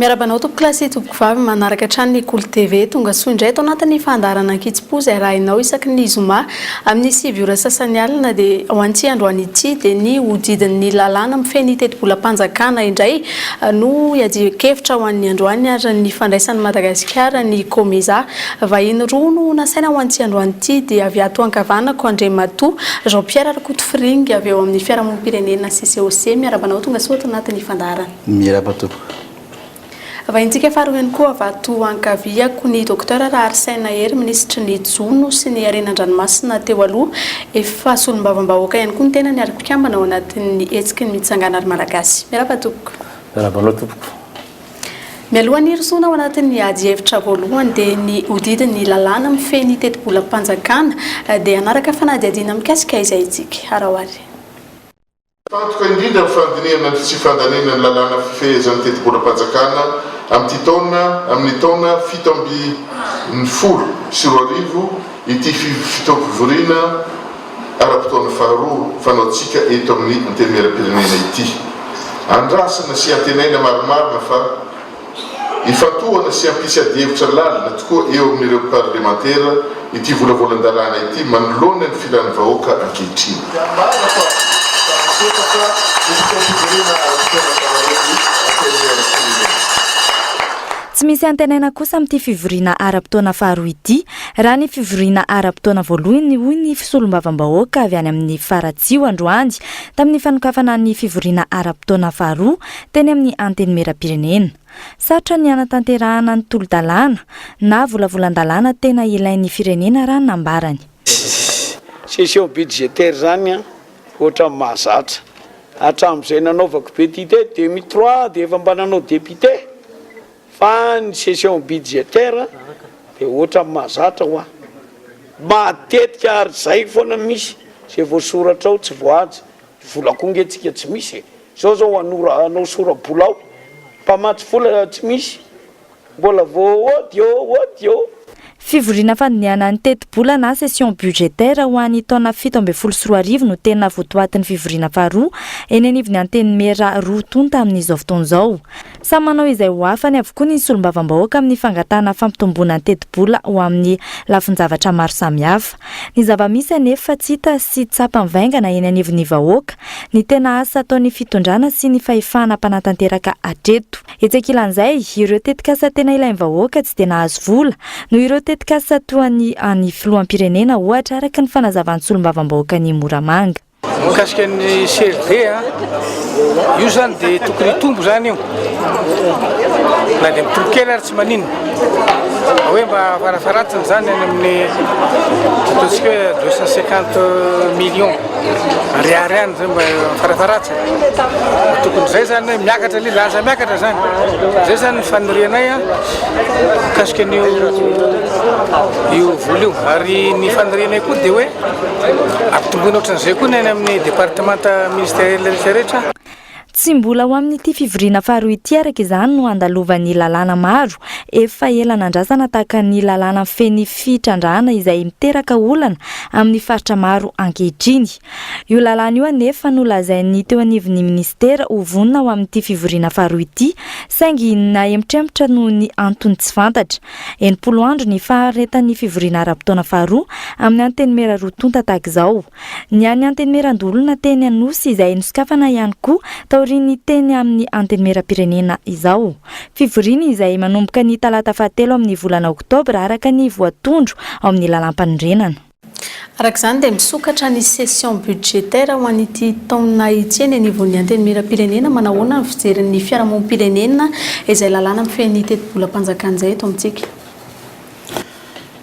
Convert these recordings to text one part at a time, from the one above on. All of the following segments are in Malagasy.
Miarahaba anao tompokolahy sy tompokovavy manaraka hatrany ny Kolo TV. Tonga soa indray ato anatin'ny fandaharana Ankitsim-po izay arahinao isaky ny zoma amin'ny 9 ora sasany alina dia ho an'ity androany ity dia ny hodidin'ny lalàna mifehy ny tetibolam-panjakana indray no hiadian-kevitra ho an'ny androany ary ny fandraisan'i Madagasikara ny Comesa. Vahiny roa no nasaina ho an'ity androany ity dia avy ato ankavanako Andriamatoa Jean Pierre Rakotofiringa avy ao amin'ny fiarahamonim-pirenena CCOC. Miarahaba anao tonga soa ato anatin'ny fandaharana. Miarahaba tompoko. Vahintsika faharoa ihany koa avy ato ankaviako ny Docteur Raharisaina Hery, minisitry ny Jono sy ny harena an-dranomasina teo aloha. Efa solombavambahoaka ihany koa ny tenany ary mpikambana ao anatin'ny hetsiky ny Mitsangana ry Malagasy. Miarahaba tompoko. Miarahaba anao tompoko. Mialoha ny hirosoana ao anatin'ny ady hevitra voalohany dia ny hodidin'ny lalàna mifehy ny tetibolam-panjakana dia hanaraka fanadihadiana mikasika izay isika. Araho ary. Mifantoka indrindra amin'ny fandinihana ny tsy fandaniana ny lalàna fifehezan'ny tetibolam-panjakana amin'ity taona amin'ny taona 2017 ity fotoam-pivoriana ara-potoana faharoa fanaontsika eto amin'ny Antenimierampirenena ity. Andrasana sy antenaina marimarina fa Hifantohana sy hampisy adihevitra lalina tokoa eo amin'ireo parlemantera ity volavolan-dalàna ity manoloana ny filan'ny vahoaka ankehitriny. Ambara fa misokatra ny fotoam-pivoriana ara-potoana faharoan'ny Antenimierampirenena. Tsy misy antenaina kosa amin'ity fivoriana ara-potoana faharoa ity raha ny fivoriana ara-potoana voalohany hoy ny solombavambahoaka avy any amin'ny Faratsiho androany tamin'ny fanokafana ny fivoriana ara-potoana faharoa teny amin'ny Antenimierampirenena. Sarotra ny hanatanterahana ny tolo-dalàna na volavolan-dalàna tena ilain'ny firenena raha ny nambarany. Session budgétaire zany an, ohatran'ny mahazatra. Hatramin'izay nanaovako petite, 2003 dia efa mba nanao député, fa ny session budgétaire dia ohatran'ny mahazatra hoa. Matetika ary zay foana misy, zay voasoratra ao tsy voahaja. Vola koa nge tsika tsy misy e. Zao zao hanora hanao sora-bola ao, mpamatsy vola tsy misy, mbola vao ody ô ody ô. Fivoriana fandinihana ny tetibola na session budgétaire ho an'ny taona 2017 no tena votoatin'ny fivoriana faharoa eny anivon'ny Antenimiera roa tonta amin'izao fotoana izao. Samy manao izay ho afany avokoa ny solombavambahoaka amin'ny fangatahana fampitomboana ny tetibola ho amin'ny lafin-javatra maro samihafa. Ny zava-misy anefa tsy hita sy tsapa mivaingana eny anivon'ny vahoaka ny tena asa ataon'ny fitondrana sy ny fahefana mpanatanteraka hatreto. Etsy ankilan'izay, ireo tetikasa tena ilain'ny vahoaka tsy dia nahazo vola noho ireo tetikasa toa ny an'ny filoham-pirenena ohatra araka ny fanazavan'ny solombavambahoakan'i Moramanga. Mikasika ny CRD a, io zany dia tokony hitombo zany io, na dia mitombo kely ary tsy maninona, fa hoe mba farafaharatsiny zany any amin'ny ataontsika hoe 250 millions ariary any zay mba farafaharatsiny, tokony zay zany hoe miakatra le lanja miakatra zany, zay zany ny fanirianay a mikasika an'io io vola io, ary ny fanirianay koa dia hoe Ampitomboina ohatran'izay koa ny any amin'ny departemanta ministeriel rehetra rehetra. Tsy mbola ho amin'ity fivoriana faharoa ity araka izany no handalovan'ny lalàna maro efa ela nandrasana tahaka ny lalàna mifehy ny fitrandrahana izay miteraka olana amin'ny faritra maro ankehitriny. Io lalàna io anefa no lazain'ny teo anivon'ny minisitera ho vonona ho amin'ity fivoriana faharoa ity saingy nahemotrempotra noho ny antony tsy fantatra. 60 andro ny faharetan'ny fivoriana ara-potoana faharoa amin'ny Antenimiera roa tonta tahaka izao. Ny an'ny Antenimierandoholona teny Anosy izay nosokafana ihany koa taorian'ny teny amin'ny Antenimierampirenena izao. Fivoriana izay manomboka ny talata fahatelo amin'ny volana oktobra araka ny voatondro ao amin'ny lalàmpanorenana. Araka izany dia misokatra ny session budgétaire ho an'ity taona ity eny anivon'ny Antenimierampirenena. Manahoana ny fijerin'ny fiarahamonim-pirenena izay lalàna mifehy ny tetibolam-panjakana izay eto amintsika?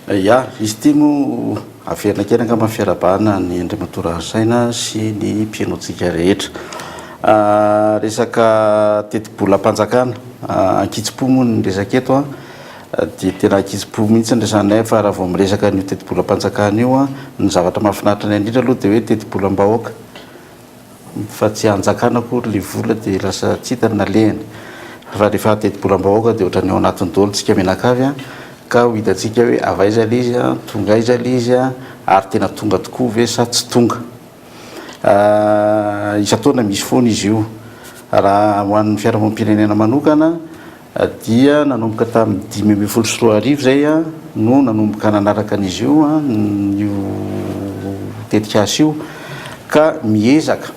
Ya, izy ity moa averina kely angamba ny fiarahabana ny Andriamatoa Raharisaina sy ny mpihaino antsika rehetra. Resaka tetibolam-panjakana, ankitsim-po moa ny resaka eto an. Dia tena ankitsim-po mihitsy ny resahanay fa raha vao miresaka an'io tetibolam-panjakana io, ny zavatra mahafinaritra anay indrindra aloha dia hoe tetibolam-bahoaka fa tsy hanjakana akory ilay vola dia lasa tsy hita ny nalehany. Fa rehefa tetibolam-bahoaka dia ohatran'ny ao anatiny daholo tsika mianakavy ka ho hitantsika hoe avy aiza ilay izy, tonga aiza ilay izy ary tena tonga tokoa ve sa tsy tonga. Isan-taona misy foana izy io. Raha ho an'ny fiarahamonim-pirenena manokana. Dia nanomboka tamin'ny 2015 izay no nanomboka nanaraka an'izy io, io tetikasa io, ka miezaka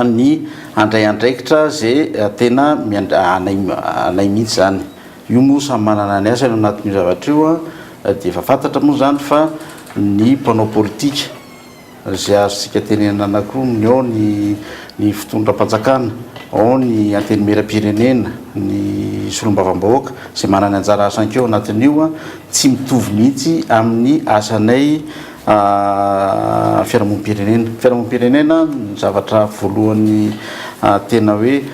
ny handray andraikitra izay tena anay anay mihitsy izany. Io moa samy manana ny asany ao anatin'io zavatra io, dia efa fantatra moa izany fa ny mpanao politika, Izay azontsika tenenana koa ny ao ny ny fitondram-panjakana, ao ny antenimieram-pirenena, ny solombavambahoaka izay manana ny anjara asany koa ao anatin'io, tsy mitovy mihitsy amin'ny asanay fiarahamonim-pirenena. Fiarahamonim-pirenena ny zavatra voalohany tena hoe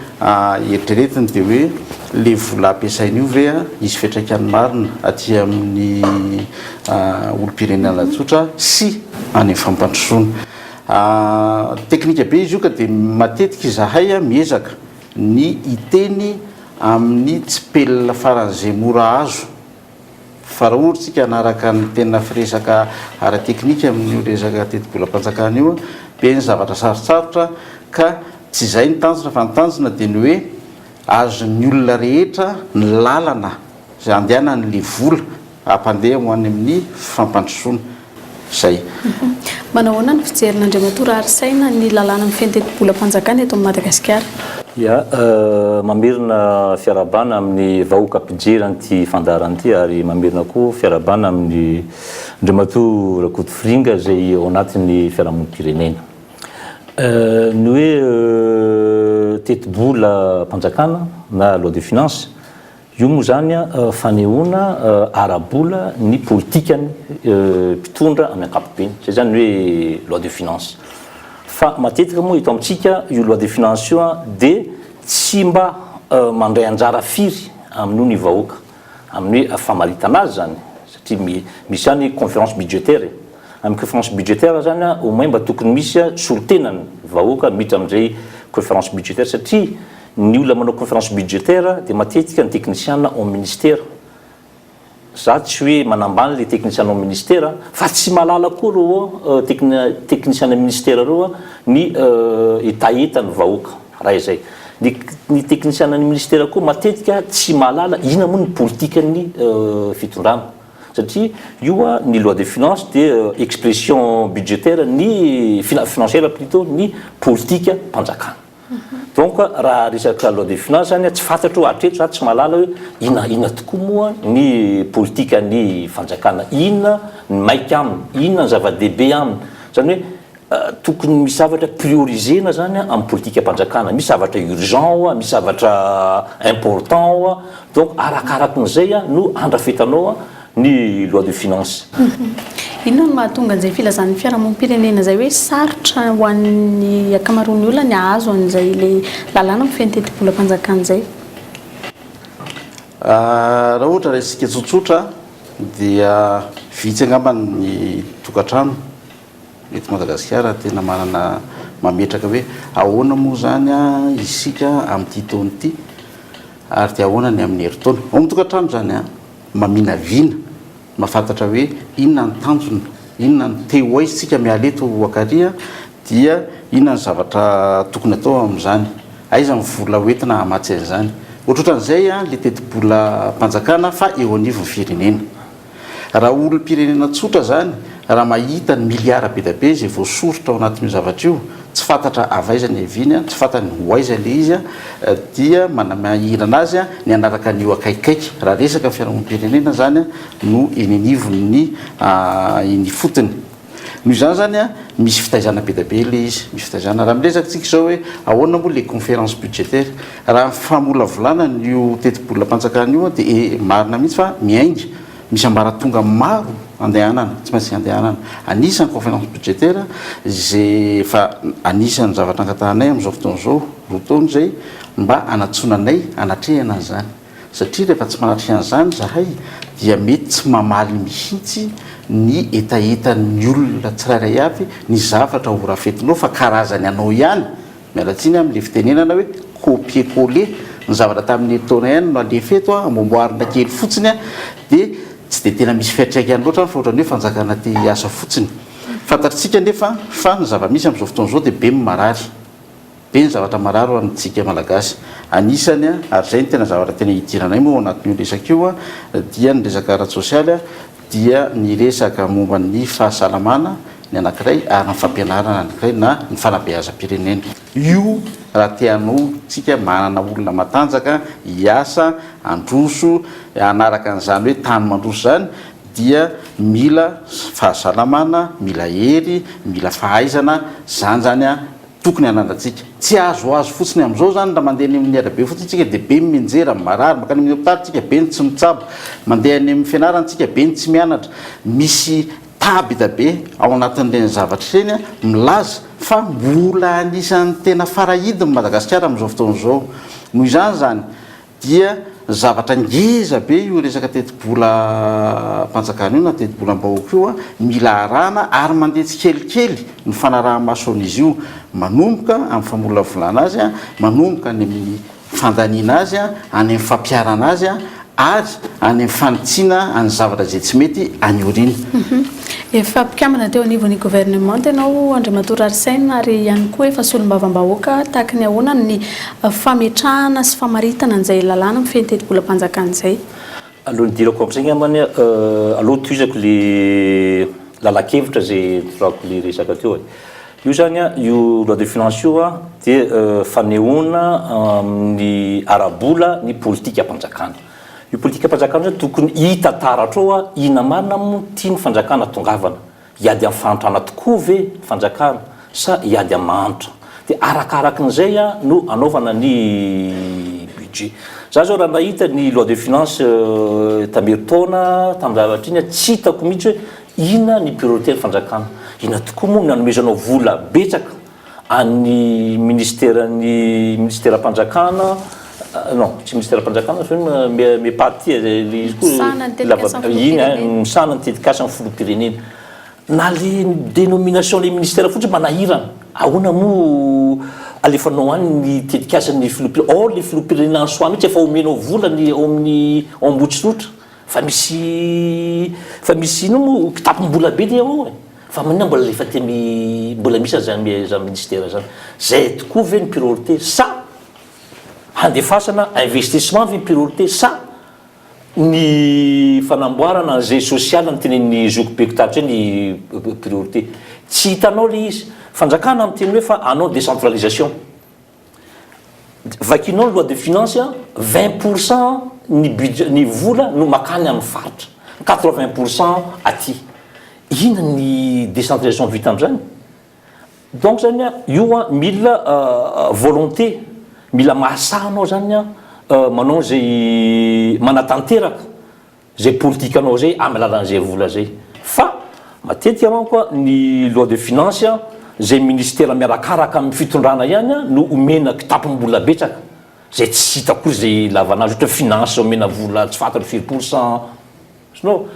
eritreretiny dia hoe ilay vola ampiasaina io ve hisy fiantraikany marina aty amin'ny olom-pirenena tsotra sy any amin'ny fampandrosoana. Teknika be izy io ka dia matetika izahay miezaka ny hiteny amin'ny tsipelina faran'izay mora azo fa raha ohatra isika hanaraka ny tena firesaka ara-teknika amin'io resaka tetibolam-panjakana io, be ny zavatra sarotsarotra ka tsy izay ny tanjona fa ny tanjona dia ny hoe azon'ny olona rehetra ny lalana izay andehanan'ilay vola Hampandeha ho any amin'ny fampandrosoana izay. Manao ahoana ny fijerin'Andriamatoa Raharisaina ny lalàna mifehy ny tetibolam-panjakana eto Madagasikara? Ya, mamerina fiarahabana amin'ny vahoaka mpijery an'ity fandaharana ity ary mamerina koa fiarahabana amin'ny Andriamatoa Rakotofiringa izay ao anatin'ny fiarahamonim-pirenena. Ny hoe tetibolam-panjakana na loi de finance Io moa izany fanehoana ara-bola ny politikan'ny mpitondra amin'ny ankapobeny. Izay izany ny hoe loi de finance. Fa matetika moa eto amintsika io loi de finance io dia tsy mba mandray anjara firy amin'io ny vahoaka. Amin'ny hoe famaritana azy izany. Satria misy ihany conférence budgétaire e. Amin'ny conférence budgétaire izany au moins mba tokony misy solontenan'ny vahoaka miditra amin'izay conférence budgétaire satria Ny olona manao conférence budgétaire dia matetika ny teknisiana ao amin'ny ministera. Za tsy hoe manambany le teknisiana ao amin'ny ministera fa tsy mahalala koa reo teknisiana ministera reo ny hetahetan'ny vahoaka. Raha izay. Ny ny teknisiana ny ministera koa matetika tsy mahalala inona moa ny politikan'ny fitondrana. Satria io ny loi de finance dia expression budgétaire ny financière plutôt ny politikam-panjakana. Donc raha resaka loi de finance zany tsy fantatro hatreto za tsy mahalala hoe inona inona tokoa moa ny politikan'ny fanjakana, inona ny maika aminy, inona ny zava-dehibe aminy, zany hoe tokony misy zavatra prioriser-na zany amin'ny politikam-panjakana, misy zavatra urgent ao, misy zavatra important ao, donc arakarakin'izay no andrafetanao ny loi de finance. Inona no mahatonga an'izay filazan'ny fiarahamonim-pirenena izay hoe sarotra ho an'ny ankamaroan'ny olona ny hahazo an'izay ilay lalàna mifehy ny tetibolam-panjakana izay? Raha ohatra raisintsika tsotsotra dia vitsy angamba ny tokantrano eto Madagasikara tena manana mametraka hoe ahoana moa izany isika amin'ity taona ity ary dia ahoana ny amin'ny herintaona. Ao amin'ny tokantrano izany an! maminavina, mahafantatra hoe inona ny tanjona, inona ny te ho aiza isika miala eto ho akary dia inona ny zavatra tokony atao amin'izany, aiza ny vola ho entina hamatsy an'izany. Ohatrohatran'izay ilay tetibolam-panjakana fa eo anivon'ny firenena. Raha olom-pirenena tsotra izany, raha mahita ny miliara be dia be izay voasoritra ao anatin'io zavatra io, tsy fantatra avy aiza ny haviany, tsy fantany ho aiza ilay izy, dia manamahirana azy ny hanaraka an'io akaikikaiky. Raha resaka fiarahamonim-pirenena izany no eny anivon'ny eny ifotony. Noho izany izany, misy fitaizana be dia be ilay izy, misy fitaizana. Raha miresaka isika izao hoe ahoana moa ilay conférence budgétaire, raha ny famolavolana an'io tetibolam-panjakana io dia marina mihitsy fa miainga, misy ambaratonga maro andehanana, tsy maintsy andehanana. Anisan'ny conférence budgétaire izay efa anisan'ny zavatra angatahanay amin'izao fotoana izao, 2 taona izay, mba hanantsoana anay hanatrehana an'izany. Satria rehefa tsy manatrika an'izany izahay dia mety tsy mamaly mihitsy ny hetahetan'ny olona tsirairay avy ny zavatra ho rafetinao fa karazany anao ihany, miala tsiny amin'ilay fitenenana hoe copier coller, ny zavatra tamin'ny herintaona ihany no alefa eto amboamboarina kely fotsiny dia tsy dia tena misy fiantraikany loatra fa ohatran'ny hoe fanjakana te hiasa fotsiny. Fantatritsika anefa fa ny zava-misy amin'izao fotoana izao dia be ny marary. Be ny zavatra marary ho antsika Malagasy. Anisany, ary izay no tena zavatra tena idiranay moa ao anatin'io resaka io, dia ny resaka ara-tsosialy, dia ny resaka momba ny fahasalamana ny anankiray ary ny fampianarana anankiray na ny fanabeazam-pirenena. Io raha te hanao tsika manana olona matanjaka hiasa, handroso, hanaraka an'izany hoe tany mandroso izany dia mila fahasalamana, mila hery, mila fahaizana, izany izany tokony hananantsika. Tsy azoazo fotsiny amin'izao izany raha mandeha any amin'ny arabe fotsiny tsika dia be ny mianjera, marary, mankany amin'ny hopitaly tsika be ny tsy mitsabo, mandeha any amin'ny fianarana tsika be ny tsy mianatra. Misy taha be dia be ao anatin'ireny zavatra ireny milaza fa mbola anisan'ny tena farahidiny Madagasikara amin'izao fotoana izao. Noho izany izany dia zavatra ngeza be io resaka tetibolam-panjakana io na tetibolam-bahoaka io, mila arahana ary mandeha tsikelikely ny fanaraha-maso an'izy io, manomboka amin'ny famolavolana azy, manomboka any amin'ny fandaniana azy, any amin'ny fampiharana azy ary any amin'ny fanitsiana an'ny zavatra izay tsy mety any aoriana. Efa mpikambana teo anivon'ny governemanta ianao Andriamatoa Raharsaina ary ihany koa efa solombavambahoaka tahaka ny ahoana ny fametrahana sy famaritana an'izay lalàna mifehy ny tetibolam-panjakana izay? Alohan'ny hidirako amin'izay angambany aleo tohizako le lalan-kevitra izay nitorako le resaka teo e. Io izany an, io loi de finance io an dia fanehoana amin'ny ara-bola ny politikam-panjakana. Io politikam-panjakana io zany tokony hita taratra ao a, inona marina moa tian'ny fanjakana tongavana? Hiady amin'ny fahantrana tokoa ve ny fanjakana sa hiady amin'ny mahantra? Dia arakarakin'izay no anaovana ny budget. Za zao raha nahita ny loi de finance tamin'ny tamin'ny zavatra iny tsy hitako mihitsy hoe inona ny priorité ny fanjakana? Inona tokoa moa no nanomezanao vola betsaka an'ny ministeran'ny ministeram-panjakana non tsy ministeram-panjakana fa inona MEPAD ty e le izy koa Misahana ny tetikasa iny a misahana ny tetikasan'ny filoham-pirenena na le dénomination le ministère fotsiny manahirana ahoana moa alefanao any ny tetikasan'ny filoham-pirenena or le filoham-pirenena en soi mihitsy efa omenao vola ny ao amin'ny ao Ambohitsorohitra fa misy fa misy inona moa kitapom-bola be dia ao e Fa maninona mbola alefa aty amin'ny mbola misy an'izany zany ministère zany? Zay tokoa ve ny priorité sa handefasana investissement ve ny priorité sa ny fanamboarana an'izay social notenenin'ny zokibeko tato zay ny priorité? Tsy hitanao le izy. Fanjakana miteny hoe fa hanao décentralisation. Vakinao ny loi de finance a, 20 pour cent ny budget ny vola no makany amin'ny faritra, 80 pour cent aty. Inona ny décentralisation vita amin'izany? Donc zany a, io a mila volonté, mila mahasahy anao zany a manao izay manatanteraka izay politikanao izay amin'ny alalan'izay vola izay. Fa matetika manko a ny loi de finance a, izay ministera miarakaraka amin'ny fitondrana ihany a no omena kitapom-bola betsaka, izay tsy hita akory izay ilavana azy, ohatra hoe finance omena vola tsy fantatra firy pour cent, Azonao?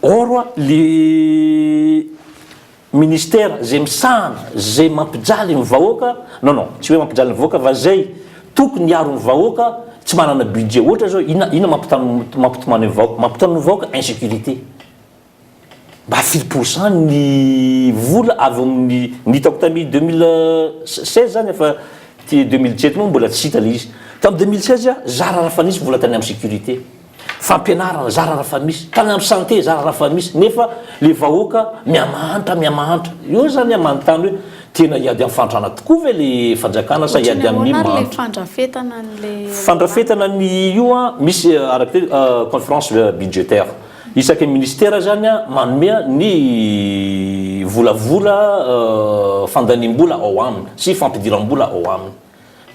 Or le ministère zay misahana, zay mampijaly ny vahoaka, non non, tsy hoe mampijaly ny vahoaka fa zay tokony hiaro ny vahoaka tsy manana budget. Ohatra zao inona inona mampitomany ny vahoaka? Mampitomany ny vahoaka insécurité. Mba firy pour cent ny vola avy amin'ny, ny hitako tamin'ny 2016 zany efa ty 2017 moa mbola tsy hita le izy. Tamin'ny 2016 zara raha fa nisy vola tany amin'ny sécurité. Fampianarana zara raha fa misy, tany amin'ny santé zara raha fa misy nefa le vahoaka mihamahantra mihamahantra. Eo zany aho manontany hoe tena hiady amin'ny fahantrana tokoa ve le fanjakana sa hiady amin'ny Ohatran'ny ahoana ary le mahantra? fandrafetana an'le Fandrafetana ny io an, misy araka hoe conférence budgétaire. Isaky ny ministera zany an manome ny volavola fandaniam-bola ao aminy sy fampidiram-bola ao aminy.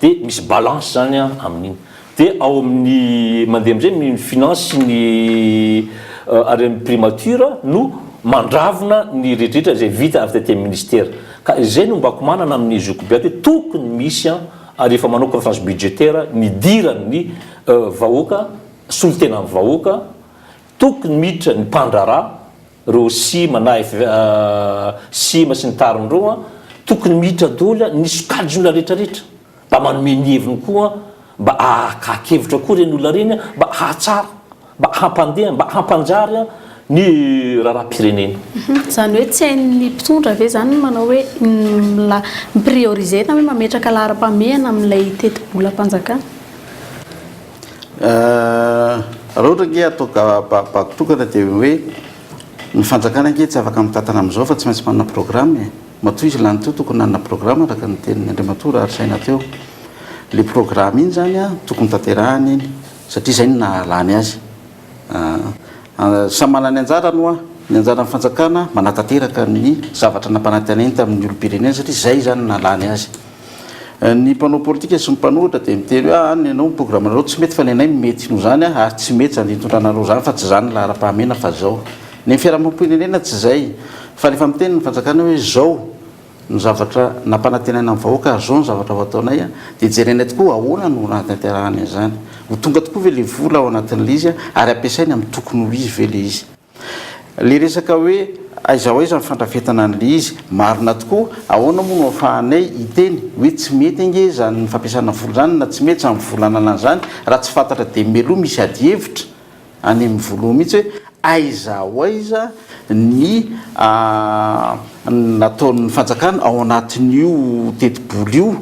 Dia misy balance zany an amin'iny. Dia ao amin'ny mandeha amin'izay ny finance sy ny ary amin'ny primature no mandravona ny rehetrarehetra izay vita avy taty amin'ny ministera. Ka izay no mbako manana amin'ny zokibe ato hoe tokony misy an ary efa manao conférence budgétaire nidiran'ny vahoaka, solontenan'ny vahoaka, tokony miditra ny mpandraharaha, Reo sima na sima sy ny tariny reo an, tokony miditra doly an, ny sokajin'olona rehetra rehetra mba manome ny heviny koa an, mba haka-kevitra koa reny olona reny an, mba hahatsara, mba hampandeha, mba hampanjary an. ny raharaham-pirenena. Izany hoe tsy hain'ny mpitondra ve izany ny manao hoe mi-prioriser na hoe mametraka laharam-pahamehana amin'ilay tetibolam-panjakana? Raha ohatra ange atao bako tokana dia hoe ny fanjakana ange tsy afaka mitantana amin'izao fa tsy maintsy manana programme e. Matoa izy lany teo tokony nanana programme araka ny tenin'i Andriamatoa Raharisaina teo. Ilay programme iny izany tokony tanterahina iny satria izay no nahalany azy. Samy manana ny anjarany hoa. Ny anjaran'ny fanjakana manatanteraka ny zavatra nampanantenainy tamin'ny olom-pirenena satria izay izany no nahalany azy. Ny mpanao politika sy ny mpanohitra dia miteny hoe aa ny anao ny programme-nareo tsy mety fa ny anay mety noho izany ary tsy mety izany hitondranareo izany fa tsy izany ny laharam-pahamehana fa izao. Ny fiarahamonim-pirenena tsy izay fa rehefa miteny ny fanjakana hoe izao ny zavatra nampanantenaina ny vahoaka ary izao ny zavatra ho ataonay dia jerenay tokoa ahoana no hanatanterahany an'izany. Ho tonga tokoa ve ilay vola ao anatin'ilay izy ary ampiasainy amin'ny tokony ho izy ve ilay izy. Ilay resaka hoe aiza ho aiza ny fandrafetana an'ilay izy, marina tokoa, ahoana moa no ahafahanay hiteny hoe tsy mety ange izany fampiasana vola izany na tsy mety izany vola ananana izany raha tsy fantatra dia mialoha misy adihevitra any amin'ny voalohany mihitsy hoe aiza ho aiza ny nataon'ny fanjakana ao anatin'io tetibola io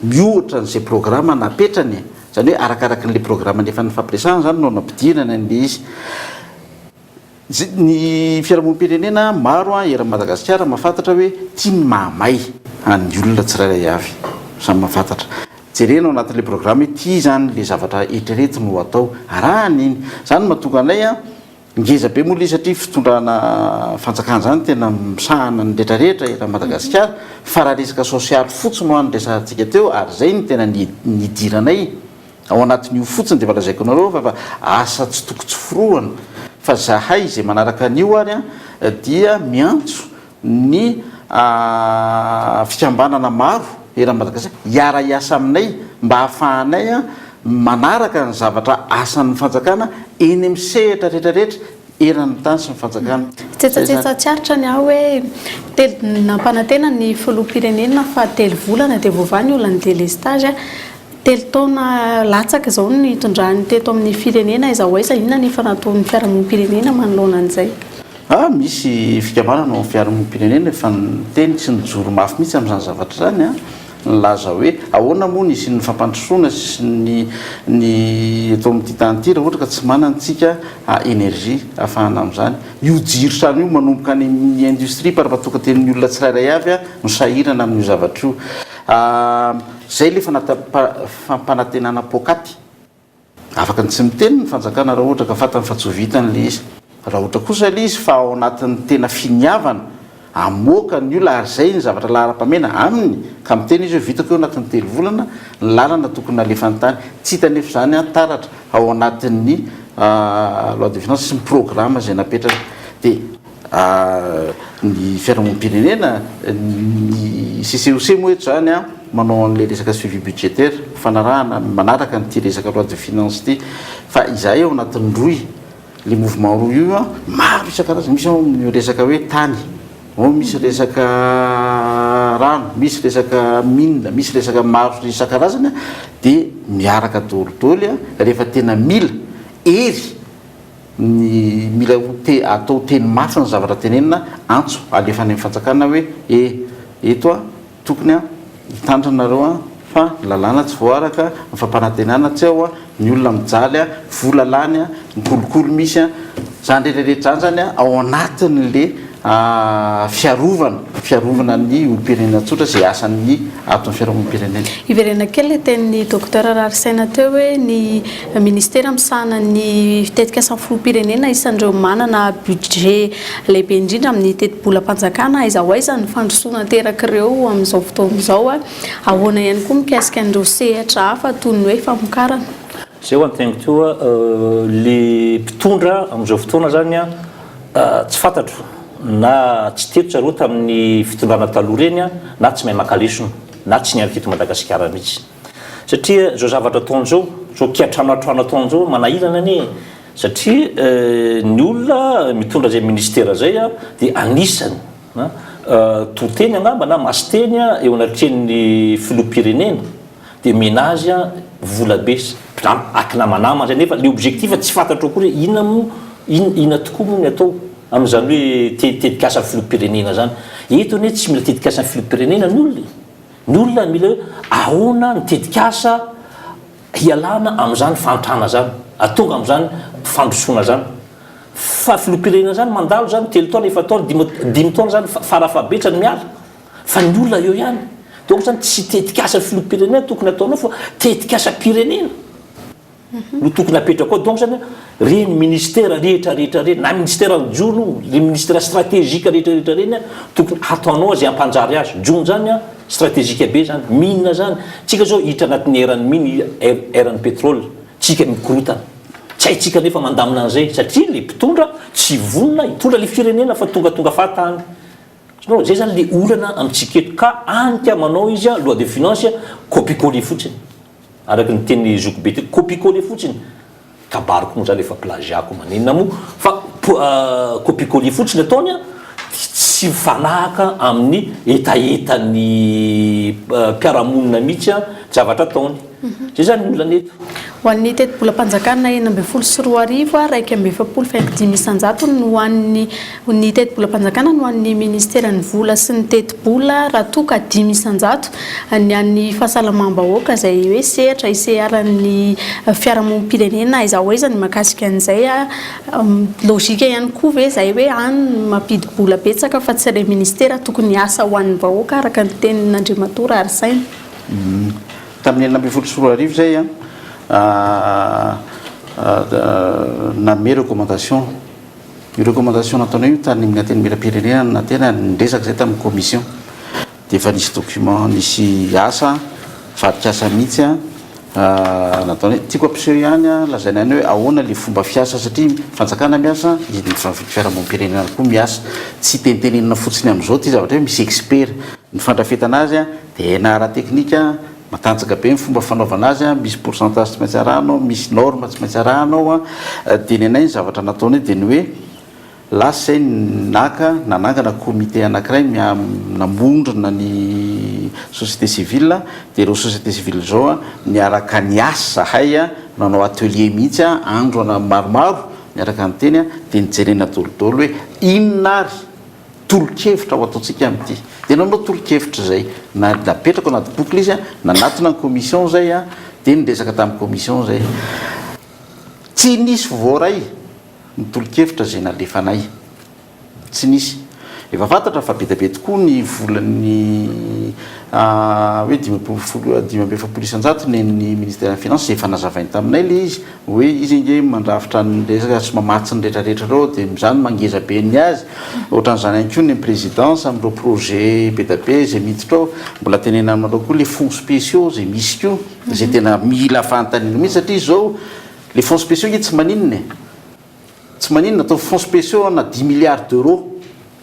miohatra an'izay programa napetrany e! Izany hoe arakaraky an'ilay programa efa nifampiresahana izany no nampidirana an'ilay izy. Ny fiarahamonim-pirenena maro eran'i Madagasikara mahafantatra hoe tia ny mahamay an'ny olona tsirairay avy. Samy mahafantatra. Jerena ao anatin'ilay programa hoe ity izany ilay zavatra eritreretiny ho atao. Arahana iny. Izany no mahatonga anay Ngeza be moa ilay izy satria fitondrana fanjakana izany tena misahana ny rehetra rehetra eran'i Madagasikara fa raha resaka sosialy fotsiny hoa no resahantsika teo ary izay no tena nidiranay ao anatin'io fotsiny dia efa lazaiko anareo fa efa asa tsy toko tsy forohana fa zahay izay manaraka an'io ary dia miantso ny fikambanana maro eran'i Madagasikara hiara-hiasa aminay mba hahafahanay manaraka ny zavatra asan'ny fanjakana eny amin'ny sehatra rehetra rehetra eran'ny tany sy ny fanjakana. Tsetsatsetsa tsy aritra ny ahy hoe telo nampanantena ny filoham-pirenena fa telo volana dia voavaha ny olan'ny délestage. Telo taona latsaka izao no nitondrany teto amin'ny firenena, aiza ho aiza, inona ny efa nataon'ny fiarahamonim-pirenena manoloana an'izay? Ah, misy fikambanana ao amin'ny fiarahamonim-pirenena efa niteny sy nijoro mafy mihitsy amin'izany zavatra izany an, nilaza hoe ahoana moa ny hisian'ny fampandrosoana sy ny ny eto amin'ity tany ity raha ohatra ka tsy manana isika énergie ahafahana amin'izany. Io jiro trano io manomboka any amin'ny industrie parapatokan-tenin'ny olona tsirairay avy no sahirana amin'io zavatra io. Izay ilay fampanantenana poakaty. Afaka ny tsy miteny ny fanjakana raha ohatra ka fantany fa tsy ho vitany ilay izy. Raha ohatra kosa ilay izy fa ao anatin'ny tena finiavana hamoaka ny olona ary izay ny zavatra laharam-pahamehana aminy ka miteny izy hoe vitako io anatin'ny telo volana ny lalana tokony nalefany tany. Tsy hita anefa izany taratra ao anatin'ny loi de finance sy ny programa izay napetrany. Dia ny fiarahamonim-pirenena, ny CCOC moa eto izany manao an'ilay resaka suivi budgétaire, fanarahana, manaraka an'ity resaka loi de finance ity, fa izahay ao anatin'ny rohy, ilay mouvement rohy io maro isan-karazany, misy ao ny resaka hoe tany, ao misy resaka rano, misy resaka mine, misy resaka maro isan-karazany dia miaraka daholo rehefa tena mila hery Ny mila ho te atao teny mafy ny zavatra tenenina, antso alefa any amin'ny fanjakana hoe e eto a tokony a hitandrina nareo a fa ny lalàna tsy voaaraka, ny fampanantenana tsy ao a, ny olona mijaly a, vola lany a, ny kolikoly misy a, zany rehetra rehetra zany zany a ao anatin'le fiarovana, fiarovana ny olom-pirenena tsotra izay asan'ny ato amin'ny fiarahamonim-pirenena. Hiverenana kely ilay tenin'ny Docteur Raharisaina teo hoe ny Ministera misahana ny tetikasan'ny filoham-pirenena isan'ireo manana budget lehibe indrindra amin'ny tetibolam-panjakana, aiza ho aiza ny fandrosoana aterak'ireo amin'izao fotoana izao, ahoana ihany koa mikasika an'ireo sehatra hafa toy ny hoe famokarana. Izay ho anteniko toa le mpitondra amin'izao fotoana zany an, Tsy fantatro na tsy teto zareo tamin'ny fitondrana taloha ireny na tsy mahay maka lesona na tsy niala teto Madagasikara mihitsy. Satria izao zavatra ataony izao, izao kiantranoantrano ataony izao manahirana anie e! Satria ny olona mitondra izay ministera izay dia anisany to-teny angamba na masin-teny eo anatrehan'ny filoham-pirenena dia omena azy vola be sy ankinamanamana izay nefa le objectif tsy fantatro akory hoe inona moa. Inona tokoa moa ny atao amin'izany hoe tetikasa filoham-pirenena izany? Eto anie tsy mila tetikasa filoham-pirenena ny olona e! Ny olona mila hoe ahoana ny tetikasa hialana amin'izany fahantrana izany, ahatonga amin'izany fandrosoana izany. Fa filoham-pirenena izany mandalo izany telo taona, efa-taona, dimy taona izany farafahabetsany miala. Fa ny olona eo ihany. Donc izany tsy tetikasa filoham-pirenena tokony ataonao fa tetikasam-pirenena. no tokony apetraka ao, donc zany reny ministera rehetra rehetra reny na ministera ny jono, le ministera stratégique rehetra rehetra reny an, tokony hataonao zay hampanjary azy, jono zany an stratégique be zany, mine zany, tsika zao hiditra anatin'ny ère ny mine, ère ny pétrole, tsika mikorotana, tsy haintsika nefa mandamina an'izay satria le mpitondra tsy vonona hitondra le firenena fa tongatonga fahatany, non zay zany le olana amintsika eto, ka any ka manao izy an loi de finance copie coller fotsiny. Araka ny tenin'i zokibe teo, copie coller fotsiny, kabary koa moa zany efa plagiat koa maninona moa fa copie coller fotsiny ataony an, tsy mifanahaka amin'ny hetahetan'ny mpiara-monina mihitsy an zavatra ataony. Zay zany ny olana eto. Ho an'ny tetibolam-panjakana 2016, 41 faingo dimy isan-jatony no ho an'ny ny tetibolam-panjakana no an'ny ministeran'ny vola sy ny tetibola raha toa ka 5% ny an'ny fahasalamam-bahoaka izay hoe sehatra iseharan'ny fiarahamonim-pirenena aiza ho aiza ny mahakasika an'izay. Logika ihany koa ve izay hoe any no mampidi-bola betsaka fa tsy ilay ministera tokony hiasa ho an'ny vahoaka araka ny tenin'Andriamatoa Raharisaina? Tamin'ny 2016 izay an, nanome recommandation, io recommandation nataonay io tany amin'ny Antenimierampirenena no tena niresaka izay tamin'ny commission, dia efa nisy document, nisy asa, vatrik'asa mihitsy an, nataonay. Tiako hampiseho ihany an, lazaina ihany hoe ahoana ilay fomba fiasa satria fanjakana miasa, ny fiarahamonim-pirenena koa miasa. Tsy tenitenenina fotsiny amin'izao ity zavatra io, misy expert. Ny fandrafetana azy an, dia haina ara-teknika, matanjaka be ny fomba fanaovana azy, misy pourcentage tsy maintsy arahana ao, misy norme tsy maintsy arahana ao, dia ny anay ny zavatra nataonay dia ny hoe lasa izay naka nanangana comité anankiray namondrona ny société civile, dia ireo société civile izao niaraka niasa zahay, nanao atelier mihitsy andro maromaro niaraka niteny dia nijerena daholo hoe inona ary tolo-kevitra ho ataontsika amin'ity. Dia nanao tolo-kevitra izay na napetrako anaty boky ilay izy an, nanatona ny commission izay an, dia niresaka tamin'ny commission izay. Tsy nisy voaray ny tolo-kevitra izay nalefanay. Tsy nisy. Efa fantatra fa be dia be tokoa ny volan'ny hoe 50 45% nen'ny ministeran'ny finance izay efa nazavainy taminay ilay izy. Hoe izy ange mandrafitra ny resaka sy mamatsy ny retraretra ireo dia izany mangeza be ny azy. Ohatran'izany ihany koa ny présidence amin'ireo projet be dia be izay miditra ao. Mbola tenenina aminareo koa les fonds spéciaux izay misy koa, izay tena mila fanontaniana mihitsy satria izao les fonds spéciaux ange tsy maninona e. Tsy maninona atao fonds spéciaux na dix milliards d'euros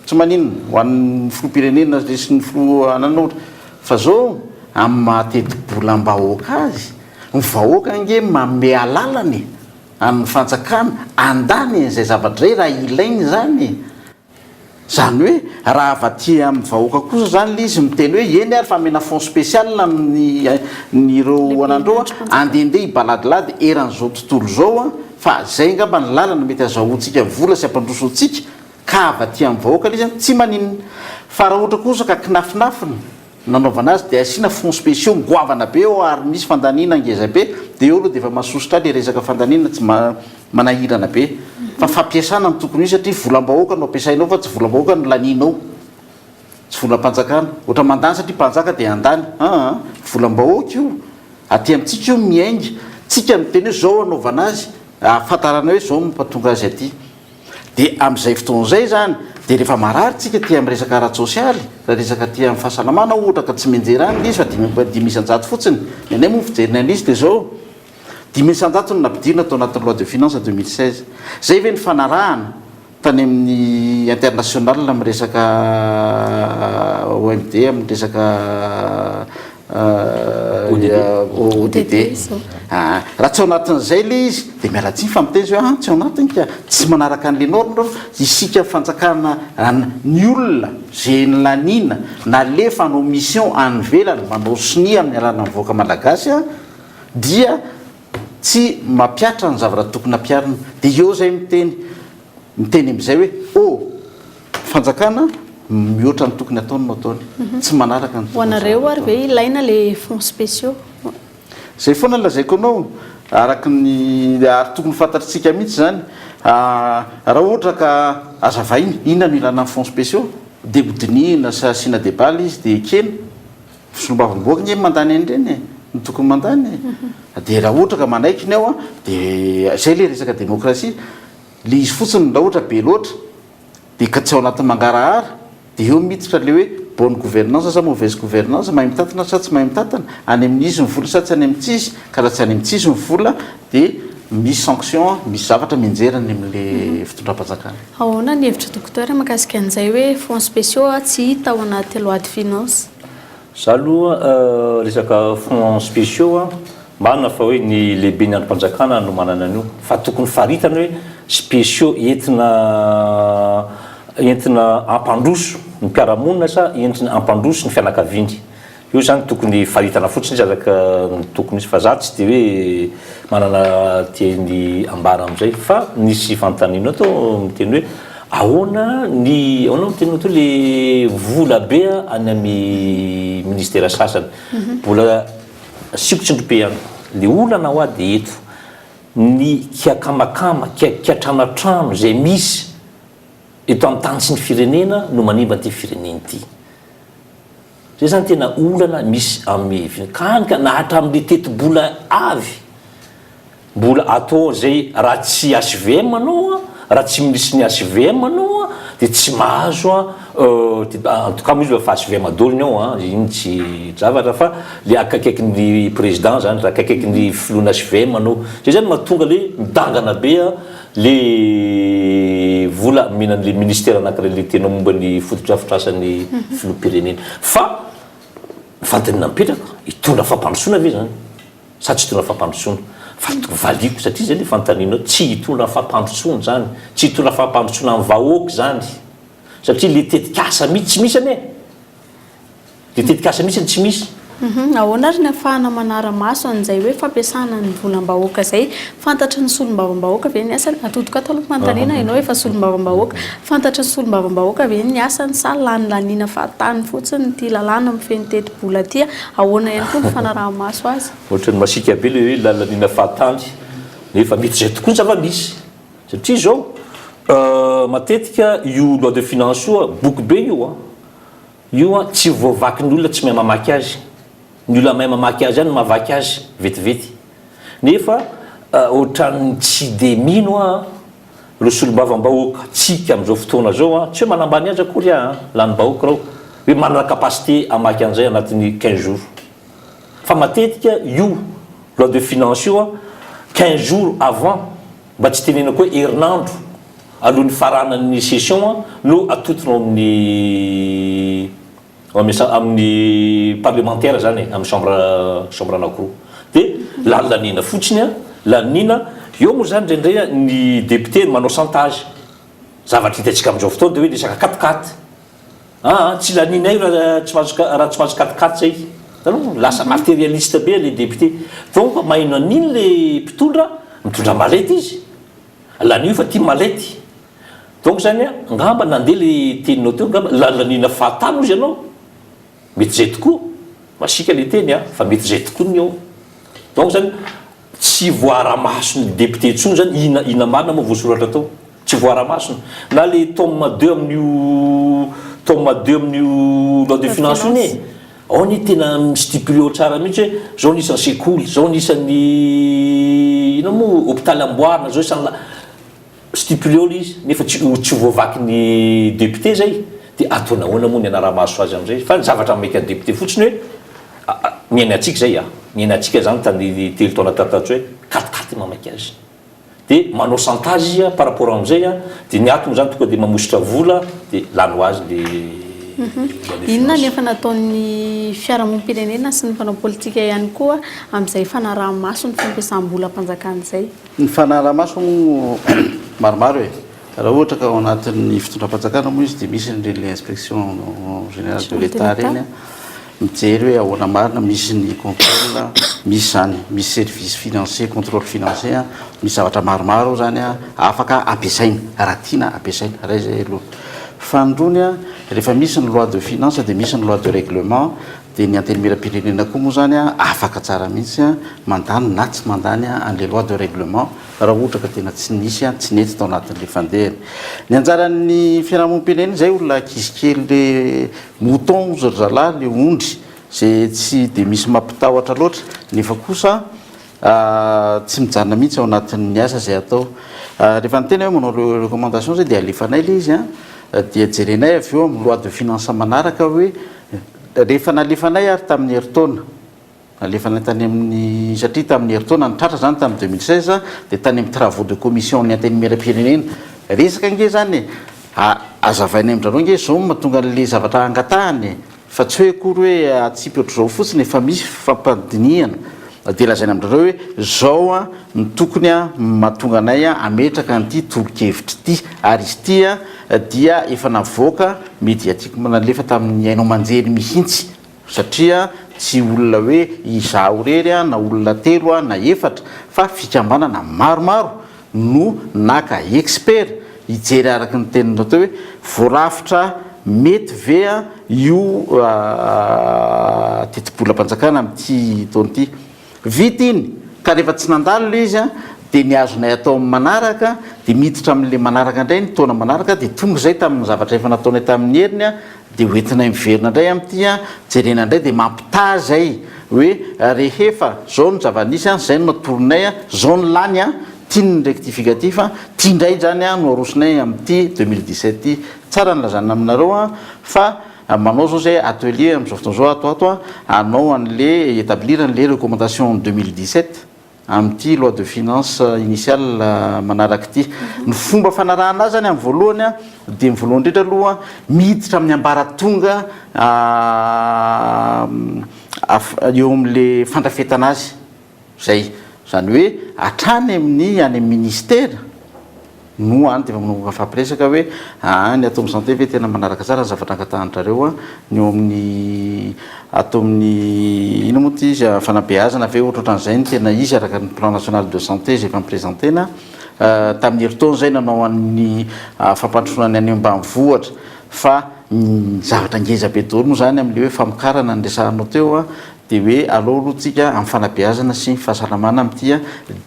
tsy maninona ho an'ny filoham-pirenena sy ny filoha anana ohatra fa zao amin'ny maha tetibolam-bahoaka azy ny vahoaka ange manome alalana e amin'ny fanjakana handany an'izay zavatra izay raha ilainy izany e. Izany hoe raha avy aty amin'ny vahoaka kosa izany ilay izy miteny hoe eny ary fa amena fonds spécial ny ireo anandreo andehandeha hibaladilady eran'izao tontolo izao an, fa izay angamba ny lalana mety azahoantsika vola sy hampandroso antsika ka avy aty amin'ny vahoaka ilay izy an, tsy maninona. Fa raha ohatra kosa ka kinafinafina nanaovana azy dia asiana fonds spéciaux goavana be eo ary misy fandaniana ngeza be dia eo aloha dia efa mahasosotra ahy ilay resaka fandaniana tsy manahirana be fa fampiasana no tokony ho izy satria volam-bahoaka no ampiasainao fa tsy volam-bahoaka no lanianao tsy volam-panjakana ohatra mandany satria mpanjaka dia handany aa volam-bahoaka io aty amintsika io miainga tsika miteny hoe zao anaovana azy ahafantarana hoe zao no mampatonga azy aty Dia amin'izay fotoana izay izany, dia rehefa marary tsika aty amin'ny resaka ara-tsosialy, raha resaka aty amin'ny fahasalamana ohatra ka tsy mianjera any ilay izy fa 5% fotsiny, ny anay moa ny fijerinay an'izy dia izao, 5% no nampidirina tao anatin'ny loi de finance 2016. Izay ve ny fanarahana tany amin'ny international amin'ny resaka OMD, amin'ny resaka ODD. Aa raha tsy ao anatin'izay ilay izy dia miala tsiny fa miteny izy hoe aa tsy ao anatiny ka, tsy manaraka an'ilay norme ireo, isika fanjakana ny olona izay nolaniana nalefa hanao mission any ivelany manao sonia amin'ny alalan'ny vahoaka malagasy dia tsy mampiatra ny zavatra tokony hampiharina dia eo izay miteny. miteny amin'izay hoe oh! Fanjakana mihoatra ny tokony ataony no ataony, tsy manaraka ny Ho tokony anareo zavatra ary ve ataony. ilaina le fonds spéciaux? Zay foana no lazaiko anao, araka ny ary tokony fantatritsika mihitsy izany, raha ohatra ka azavaina inona no ilana ny fonds spéciaux dia hodinihina sy asiana débat ilay izy dia ekena, solombavambahoaka nge mandany an'ireny e, no tokony mandany e, dia raha ohatra ka manaiky ny ao an, dia zay ilay resaka démocratie, ilay izy fotsiny raha ohatra be loatra Dia ka tsy ao anatin'ny mangarahara, dia eo miditra ilay hoe bonne gouvernance sa mauvaise gouvernance, mahay mitantana sa tsy mahay mitantana, any amin'izy ny vola sa tsy any amin'ny tsisy, ka raha tsy any amin'ny tsisy ny vola dia misy sanction, misy zavatra mianjera any amin'ilay fitondram-panjakana. Ahoana ny hevitr'i Docteur mahakasika an'izay hoe fonds spéciaux tsy hita ao anaty loi de finance? Za aloha resaka fonds spéciaux a, marina fa hoe ny lehiben'ny andrim-panjakana no manana an'io, fa tokony faritana hoe spéciaux entina entina hampandroso ny mpiara-monina sa entina hampandroso ny fianakaviany. Io zany tokony faritana fotsiny izy araka ny tokony izy fa za tsy de hoe manana teny ambara amin'izay fa nisy fanontaniana tao miteny hoe Ahoana ny, ahoana no tenenao teo le vola be any amin'ny ministera sasany. Mbola asiako tsindrim-pe ihany. Le olana hoa dia eto, ny kiakamakama, kiatranatrano izay misy eto amin'ny tany sy ny firenena no manimba an'ity firenena ity. Zay zany tena olana misy amin'ny, ka hany ka na hatramin'le tetibola avy Mbola atao zay raha tsy hvm anao raha tsy minisitry ny hvm anao dia tsy mahazo an en tout cas moa izy efa hvm daholo ny ao an, iny tsy zavatra fa le akaikaikin'ny président zany raha akaikaikin'ny filohan'ny hvm anao, zay zany mahatonga le midangana be le vola omena an'le ministère anakiray le tena momba ny fotodrafitrasan'ny filoham-pirenena fa ny fanontaniana mipetraka hitondra fampandrosoana ve zany? Sa tsy hitondra fampandrosoana? Fa valiako satria zay le fanontanianao, tsy hitondra fampandrosoana izany, tsy hitondra fampandrosoana ny vahoaka izany, satria le tetikasa mihitsy tsy misy anie, le tetikasa mihitsy tsy misy. Ahoana ary ny ahafahana manara-maso an'izay hoe fampiasana ny volam-bahoaka izay? Fantatry ny solombavambahoaka ve ny asany? Atodiko ato aloha fanontaniana, ianao efa solombavambahoaka. Fantatry ny solombavambahoaka ve ny asany sa lanilaniana fahatany fotsiny ity lalàna mifehy ny tetibola ity? Ahoana ihany koa ny fanaraha-maso azy? Ohatran'ny masiaka be ilay hoe lanilaniana fahatany nefa mety izay tokoa ny zava-misy satria izao matetika io loi de finance io boky be io an, io an tsy voavakin'ny olona tsy mahay mamaky azy, ny olona mahay mamaky azy ihany no mahavaky azy vetivety nefa ohatran'ny tsy dia mino aho an. Ireo solombavambahoaka tsika amin'izao fotoana izao an, tsy hoe manambany azy akory aho an, lanim-bahoaka ireo, hoe manana capacité hamaky an'izay anatin'ny quinze jours. Fa matetika io loi de finance io an, quinze jours avant, mba tsy tenenako hoe herinandro alohan'ny faranan'ny session an, no atotona ao amin'ny Amin'ny parlemantera zany e, amin'ny chambre chambre anakiroa. Dia lanilaniana fotsiny an, lanina, eo moa zany indraindray ny député manao chantage. Zavatra hitantsika amin'izao fotoana dia hoe resaka quatre quatre. Aa tsy laninay raha tsy mahazo raha tsy mahazo quatre quatre zay. Hitanao? Lasa matérialiste be le député. Donc maheno an'iny le mpitondra, mitondra mallette izy. Lanio fa ty mallette. Donc zany an, angamba nandeha le teninao teo angamba, lalaniana fahatany ozy ianao, mety zay tokoa, masiaka le teny an, fa mety zay tokoa ny ao. Donc zany tsy voara-mason'ny député intsony zany ina ina marina moa voasoratra tao, tsy voara-masony. Na le tome deux amin'io tome deux amin'io loi de finance io anie, ao anie tena mi-stipuler ao tsara mihitsy hoe zao ny isan'ny sekoly, zao ny isan'ny inona moa hôpital amboarina, zao isan'ny la. Stipulé eo le izy nefa tsy tsy voavaky ny député zay de ataony ahoana moa ny anaramaso azy amizay fa ny zavatra maika ny député fotsiny hoe miaina antsika zay a miaina antsika zany tany telo taona tatatsy hoe katikaty mamaika azy de manao chantage izy a par rapport amizay a de ny ato moa zany tonga de mamositra vola de lany ho azy le Inona ny efa nataon'ny fiarahamonim-pirenena sy ny mpanao politika ihany koa amin'izay fanaraha-maso ny fampiasam-bolam-panjakana izay? Ny fanarahamaso moa maromaro e. Raha ohatra ka ao anatin'ny fitondram-panjakana moa izy dia misy an'ireny ilay inspection générale de l'Etat ireny mijery hoe ahoana marina, misy ny contrôle. Misy izany, misy service financier, contrôle financier, misy zavatra maromaro ao izany afaka ampiasaina, raha tiana ampiasaina. Iray izay aloha. Faharoany, rehefa misy ny loi de finance dia misy ny loi de règlement, dia ny Antenimierampirenena koa moa izany afaka tsara mihitsy mandany na tsy mandany an'ilay loi de règlement raha ohatra ka tena tsy nisy, tsy nety tao anatin'ilay fandehany. Ny anjaran'ny fiarahamonim-pirenena izay olona ankizy kely le mouton hozy ry zalahy, le ondry Izay tsy dia misy mampitahotra loatra, nefa kosa tsy mijanona mihitsy ao anatin'ny asa izay atao. Rehefa ny tena hoe manao recommandation izay dia alefanay ilay izy an, dia jerenay avy eo amin'ny loi de finance manaraka hoe rehefa nalefanay ary tamin'ny herintaona, nalefanay tany amin'ny, satria tamin'ny herintaona ny tratra izany tamin'ny 2016 dia tany amin'ny travaux de commission ny antenimierampirenena. Resaka ange izany e, azavainay amin-dRareo ange izao no mahatonga an'ilay zavatra angatahana e. Fa tsy hoe akory hoe atsipy ohatr'izao fotsiny e, fa misy fampandinihana dia lazaina amin-dry zareo hoe izao no tokony mahatonga anay hametraka an'ity tolo-kevitra ity, ary izy ity dia efa navoaka médiatiquement nalefa tamin'ny haino aman-jery mihitsy satria tsy olona hoe izaho irery na olona telo na efatra fa fikambanana maromaro no naka expert hijery araka ny teninao teo hoe voarafitra mety ve io tetibolam-panjakana amin'ity taona ity. Vita iny ka rehefa tsy nandalo ilay izy dia ny azonay atao amin'ny manaraka dia miditra amin'ilay manaraka indray ny taona manaraka dia tonga izay tamin'ny zavatra efa nataonay tamin'ny heriny dia hoentinay miverina indray amin'ity jerena indray dia mampitaha izay hoe rehefa zao no zava-nisy an, zay no natoronay an, zao no lany an, ty ny rectificatif an, ty indray izany an no arosonay amin'ity 2017 ty. Tsara ny lazana aminareo an fa manao zao zay atelier amin'izao fotoana izao ato ato an, hanao an'le établir an'le recommandation 2017. amin'ity loi de finance initiale manaraka ity. Ny fomba fanarahana azy zany amin'ny voalohany dia ny voalohany indrindra aloha miditra amin'ny ambaratonga eo amin'le fandrafetana azy zay, zany hoe hatrany amin'ny any amin'ny ministera. No any dia efa manomboka mifampiresaka hoe aa ny ato amin'ny santé ve tena manaraka tsara ny zavatra angatahan-drareo a, ny eo amin'ny ato amin'ny inona moa ity izy fanabeazana ve ohatrohatran'izay no tena izy araka ny plan national de santé izay efa ni-presenter-na tamin'ny herintaona izay nanao an'ny fampandrosoana ny any ambanivohitra fa ny zavatra ngeza be daholo moa izany amin'ilay hoe famokarana no resahanao teo a dia hoe aleo aloha tsika amin'ny fanabeazana sy ny fahasalamana amin'ity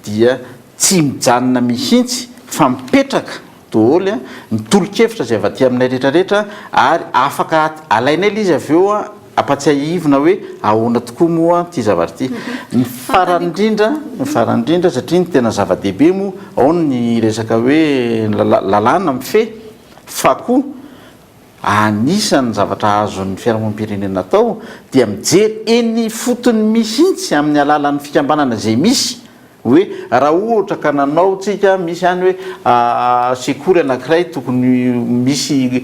dia Tsy mijanona mihitsy fa mipetraka doholy ny tolo-kevitra izay avy aty aminay rehetra rehetra ary afaka alainay ilay izy avy eo ampatsiahivina hoe ahoana tokoa moa ity zavatra ity. Ny farany indrindra, ny farany indrindra satria ny tena zava-dehibe moa ao ny resaka hoe lalàna mifehy fa koa anisan'ny zavatra azon'ny fiarahamonim-pirenena atao dia mijery eny ifotony mihitsy amin'ny alalan'ny fikambanana izay misy Hoe raha ohatra ka nanao tsika misy any hoe sekoly anakiray tokony misy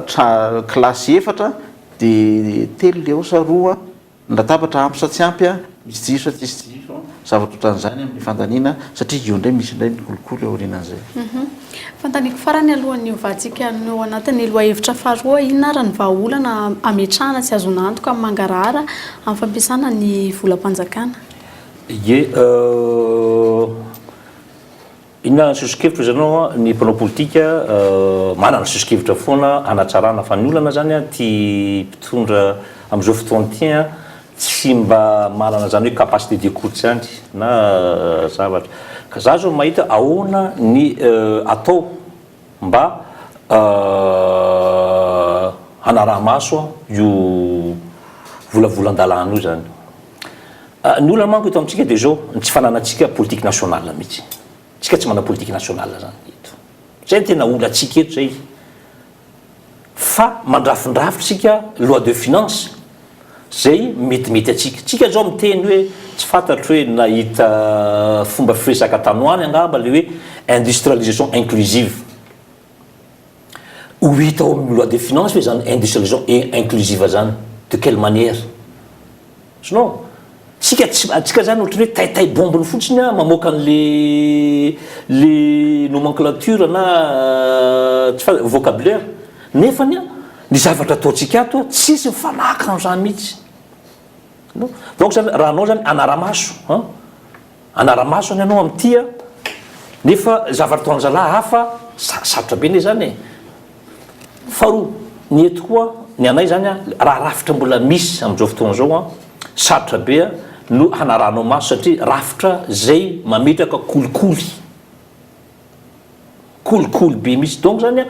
tra kilasy efatra de telo le ao sa roa, ny latabatra ampy sa tsy ampy, misy jiro sa tsisy jiro, zavatra ohatran'izany amin'ny fandaniana satria eo indray misy indray ny kolikoly aorianan'izay. Fanontaniako farany alohan'ny hiovantsika ny ao anatin'ny lohahevitra faharoa, inona ary ny vahaolana ametrahana sy ahazoana antoka amin'ny mangarahara amin'ny fampiasana ny volam-panjakana? Ie, inona ny soso-kevitra hoy ianao an, ny mpanao politika manana soso-kevitra foana hanatsarana fa ny olana izany an, ity mpitondra amin'izao fotoana ity an, Tsy mba manana zany hoe capacité d'écoute zany na zavatra. Ka za zao mahita ahoana ny atao mba hanaraha-maso io volavolan-dalàna io zany. Ny olana manko eto amintsika dia zao, ny tsy fananantsika politique nationale mihitsy. Tsika tsy manana politique nationale zany eto. Zay no tena olantsika eto zay. Fa mandrafindrafitra isika loi de finance zay metimety antsika. Tsika zao miteny hoe tsy fantatro hoe nahita fomba firesaka tany ho any angamba le hoe industrialisation inclusive. Ho hita ao amin'ny loi de finance ve zany industrialisation inclusive zany? De quelle manière? Sinon, tsika tsy, tsika zany ohatran'ny hoe taitay bombiny fotsiny an, mamoaka an'le le nomenclature na tsy fa vocabulaire, nefany an, ny zavatra ataontsika ato an, tsisy mifanahaka amin'izany mihitsy. Donc zany raha anao zany hanara-maso an, hanara-maso zany ianao amin'ity an, nefa zavatra ataon-jalahy hafa, sarotra be anie zany e. Faharoa, ny eto koa, ny anay zany an, raha rafitra mbola misy amin'izao fotoana izao an, sarotra be no hanarahanao maso satria rafitra zay mametraka kolikoly. Kolikoly be mihitsy. Donc zany an,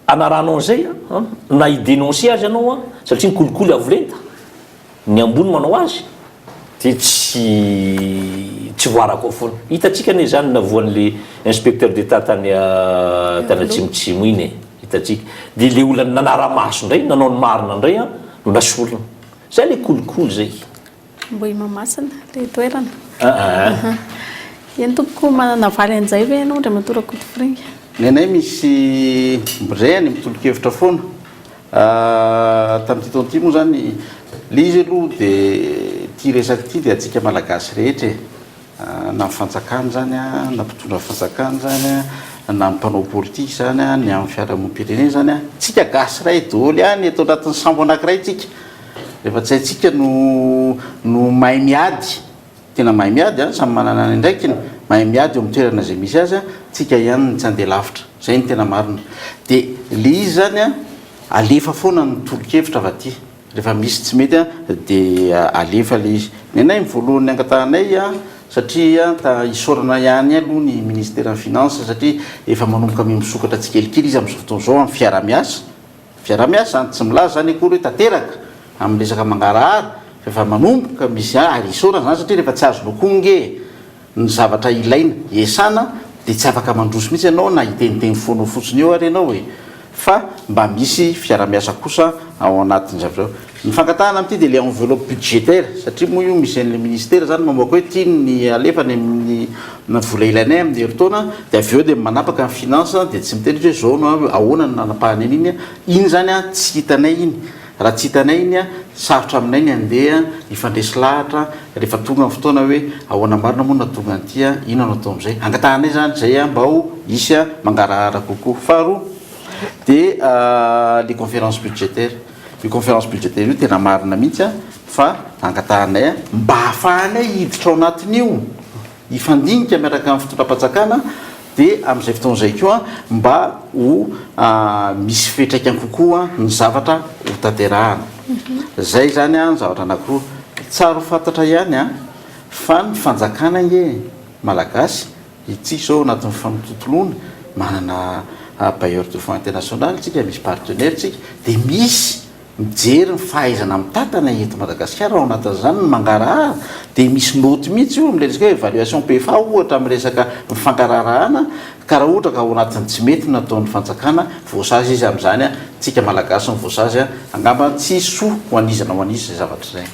hanarahanao an'izay an, na hi-denoncer aza ianao an, satria ny kolikoly avo lenta, ny ambony manao azy, dia tsy tsy voaraka ao foana. Hitantsika anie izany navoan'le inspecteur d'Etat tany tany atsimotsimo iny e, hitantsika. Dia le olona nanara-maso indray, nanao ny marina indray an, no nasorina. Zay le kolikoly zay. Ambohimahamasina le toerana. Aa. Eny tompoko, manana valy an'izay ve ianao Andriamatoa Rakotofiringa? Ny anay misy mizay any mitolo-kevitra foana. Tamin'ity taona ity moa izany, ilay izy aloha dia ity resaka ity dia antsika Malagasy rehetra e! Na ny fanjakana izany, na mpitondra fanjakana izany, na ny mpanao politika izany, ny amin'ny fiarahamonim-pirenena izany, tsika gasy iray daholo ihany eto anatin'ny sambo anankiray tsika. Rehefa tsy haintsika no no mahay miady, tena mahay miady an, samy manana ny andraikiny, mahay miady eo amin'ny toerana izay misy azy an, tsika ihany no tsy handeha lavitra. Izay no tena marina. Dia ilay izy izany an, alefa foana ny tolo-kevitra avy aty. Rehefa misy tsy mety an, dia alefa ilay izy. Ny anay ny voalohany angatahanay an, satria ta isaorana ihany aloha ny ministeran'ny finance satria efa manomboka miha-misokatra tsikelikely izy amin'izao fotoana izao amin'ny fiaraha-miasa. Fiaraha-miasa izany, tsy milaza izany akory hoe tanteraka amin'ny resaka mangarahara fa efa manomboka misy ary isaorana izany satria rehefa tsy azonao koa nge ny zavatra ilaina iasana dia tsy afaka mandroso mihitsy ianao na hiteniteny foana fotsiny eo ary ianao e! Fa mba misy fiarahamiasa kosa ao anatin'ny zavatra ao. Ny fangatahana amin'ity dia ilay enveloppe budgétaire satria moa io misy an'ilay ministera izany mamoaka hoe ity ny alefa any amin'ny vola ilainay amin'ny herintaona dia avy eo dia manapaka ny finance dia tsy miteny izy hoe izao no ahoana no nanapahany an'iny, iny izany tsy hitanay iny. Raha tsy hitanay iny, sarotra aminay ny handeha hifandresy lahatra rehefa tonga ny fotoana hoe ahoana marina moa no nahatonga an'ity, inona no atao amin'izay. Angatahanay izany izay mba ho hisy mangarahara kokoa. Faharoa dia ilay conférence budgétaire. Io conférence budgétaire io tena marina mihitsy fa angatahanay mba hahafahanay hiditra ao anatin'io, hifandinika miaraka amin'ny fitondram-panjakana dia amin'izay fotoana izay koa mba ho misy fiantraikany kokoa ny zavatra ho tanterahana. Izay izany ny zavatra anankiroa. Tsara ho fantatra ihany fa ny fanjakana ange malagasy, itsika izao ao anatin'ny fampitontoloana, manana bailleur de fonds international tsika, misy partenaire tsika, dia misy Mijery ny fahaizana mitantana eto Madagasikara ao anatin'izany ny mangarahara dia misy naoty mihitsy io amin'ilay resaka hoe évaluation PFA ohatra amin'ny resaka ny fangaraharahana ka raha ohatra ka ao anatin'ny tsy mety ny nataon'ny fanjakana voasazy izy amin'izany tsika Malagasy no voasazy angamba tsy soa ho an'iza na ho an'iza izay zavatra izay.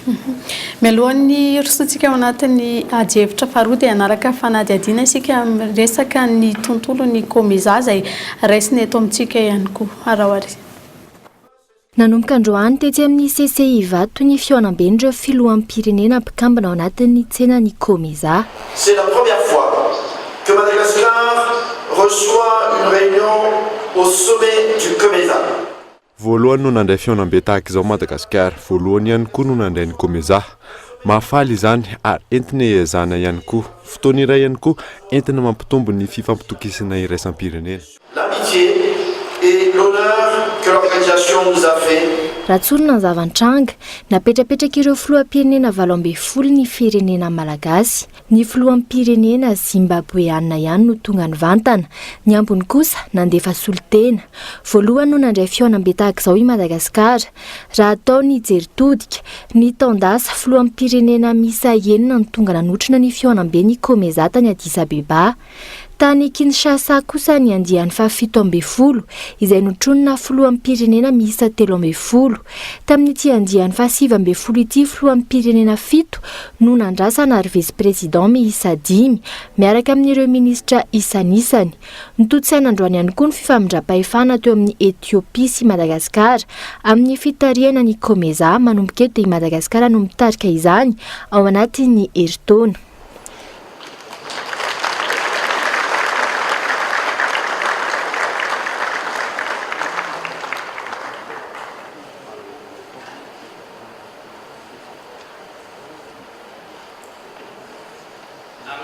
Mialohan'ny hirosoantsika ao anatin'ny adihevitra faharoa dia hanaraka fanadihadiana isika miresaka ny tontolon'ny Comesa izay raisina eto amintsika ihany koa. Araho ary. Nanomboka androany tetsy amin'ny CCI Ivato ny fihaonamben'ireo filoham-pirenena mpikambana ao anatin'ny tsenan'ny Comesa. C'est la première fois que Madagascar reçoit une réunion au sommet du Comesa. Voalohany no nandray fihaonambe tahaka izao Madagasikara, voalohany ihany koa no nandray ny Comesa. Mahafaly izany ary entina hiezahana ihany koa. Fotoana iray ihany koa entina mampitombo ny fifampitokisana iraisam-pirenena. L'amitié et l'honneur que l'organisation nous a fait. Raha tsorina ny zava-nitranga, napetrapetrak'ireo filoham-pirenena 18 ny firenena malagasy. Ny filoham-pirenena zimbaboeanina ihany no tonga nivantana. Ny ambiny kosa nandefa solontena. Voalohany no nandray fihaonambe tahaka izao i Madagasikara. Raha atao ny jery todika, ny taon-dasa, filoham-pirenena miisa enina no tonga nanotrona ny fihaonamben'ny Comesa tany Addis Abeba. Tany Kinshasa kosa ny andiany fahafito ambin'ny folo, izay notronina filoham-pirenena miisa 13. Tamin'ity andiany fahasivy ambin'ny folo ity filoham-pirenena fito no nandrasana ary vice-président miisa dimy, miaraka amin'ireo minisitra isanisany. Notontosaina androany ihany koa ny fifamindram-pahefana teo amin'i Etiopia sy Madagasikara amin'ny fitarihana ny Comesa. Manomboka eto dia i Madagasikara no mitarika izany ao anatin'ny herintaona.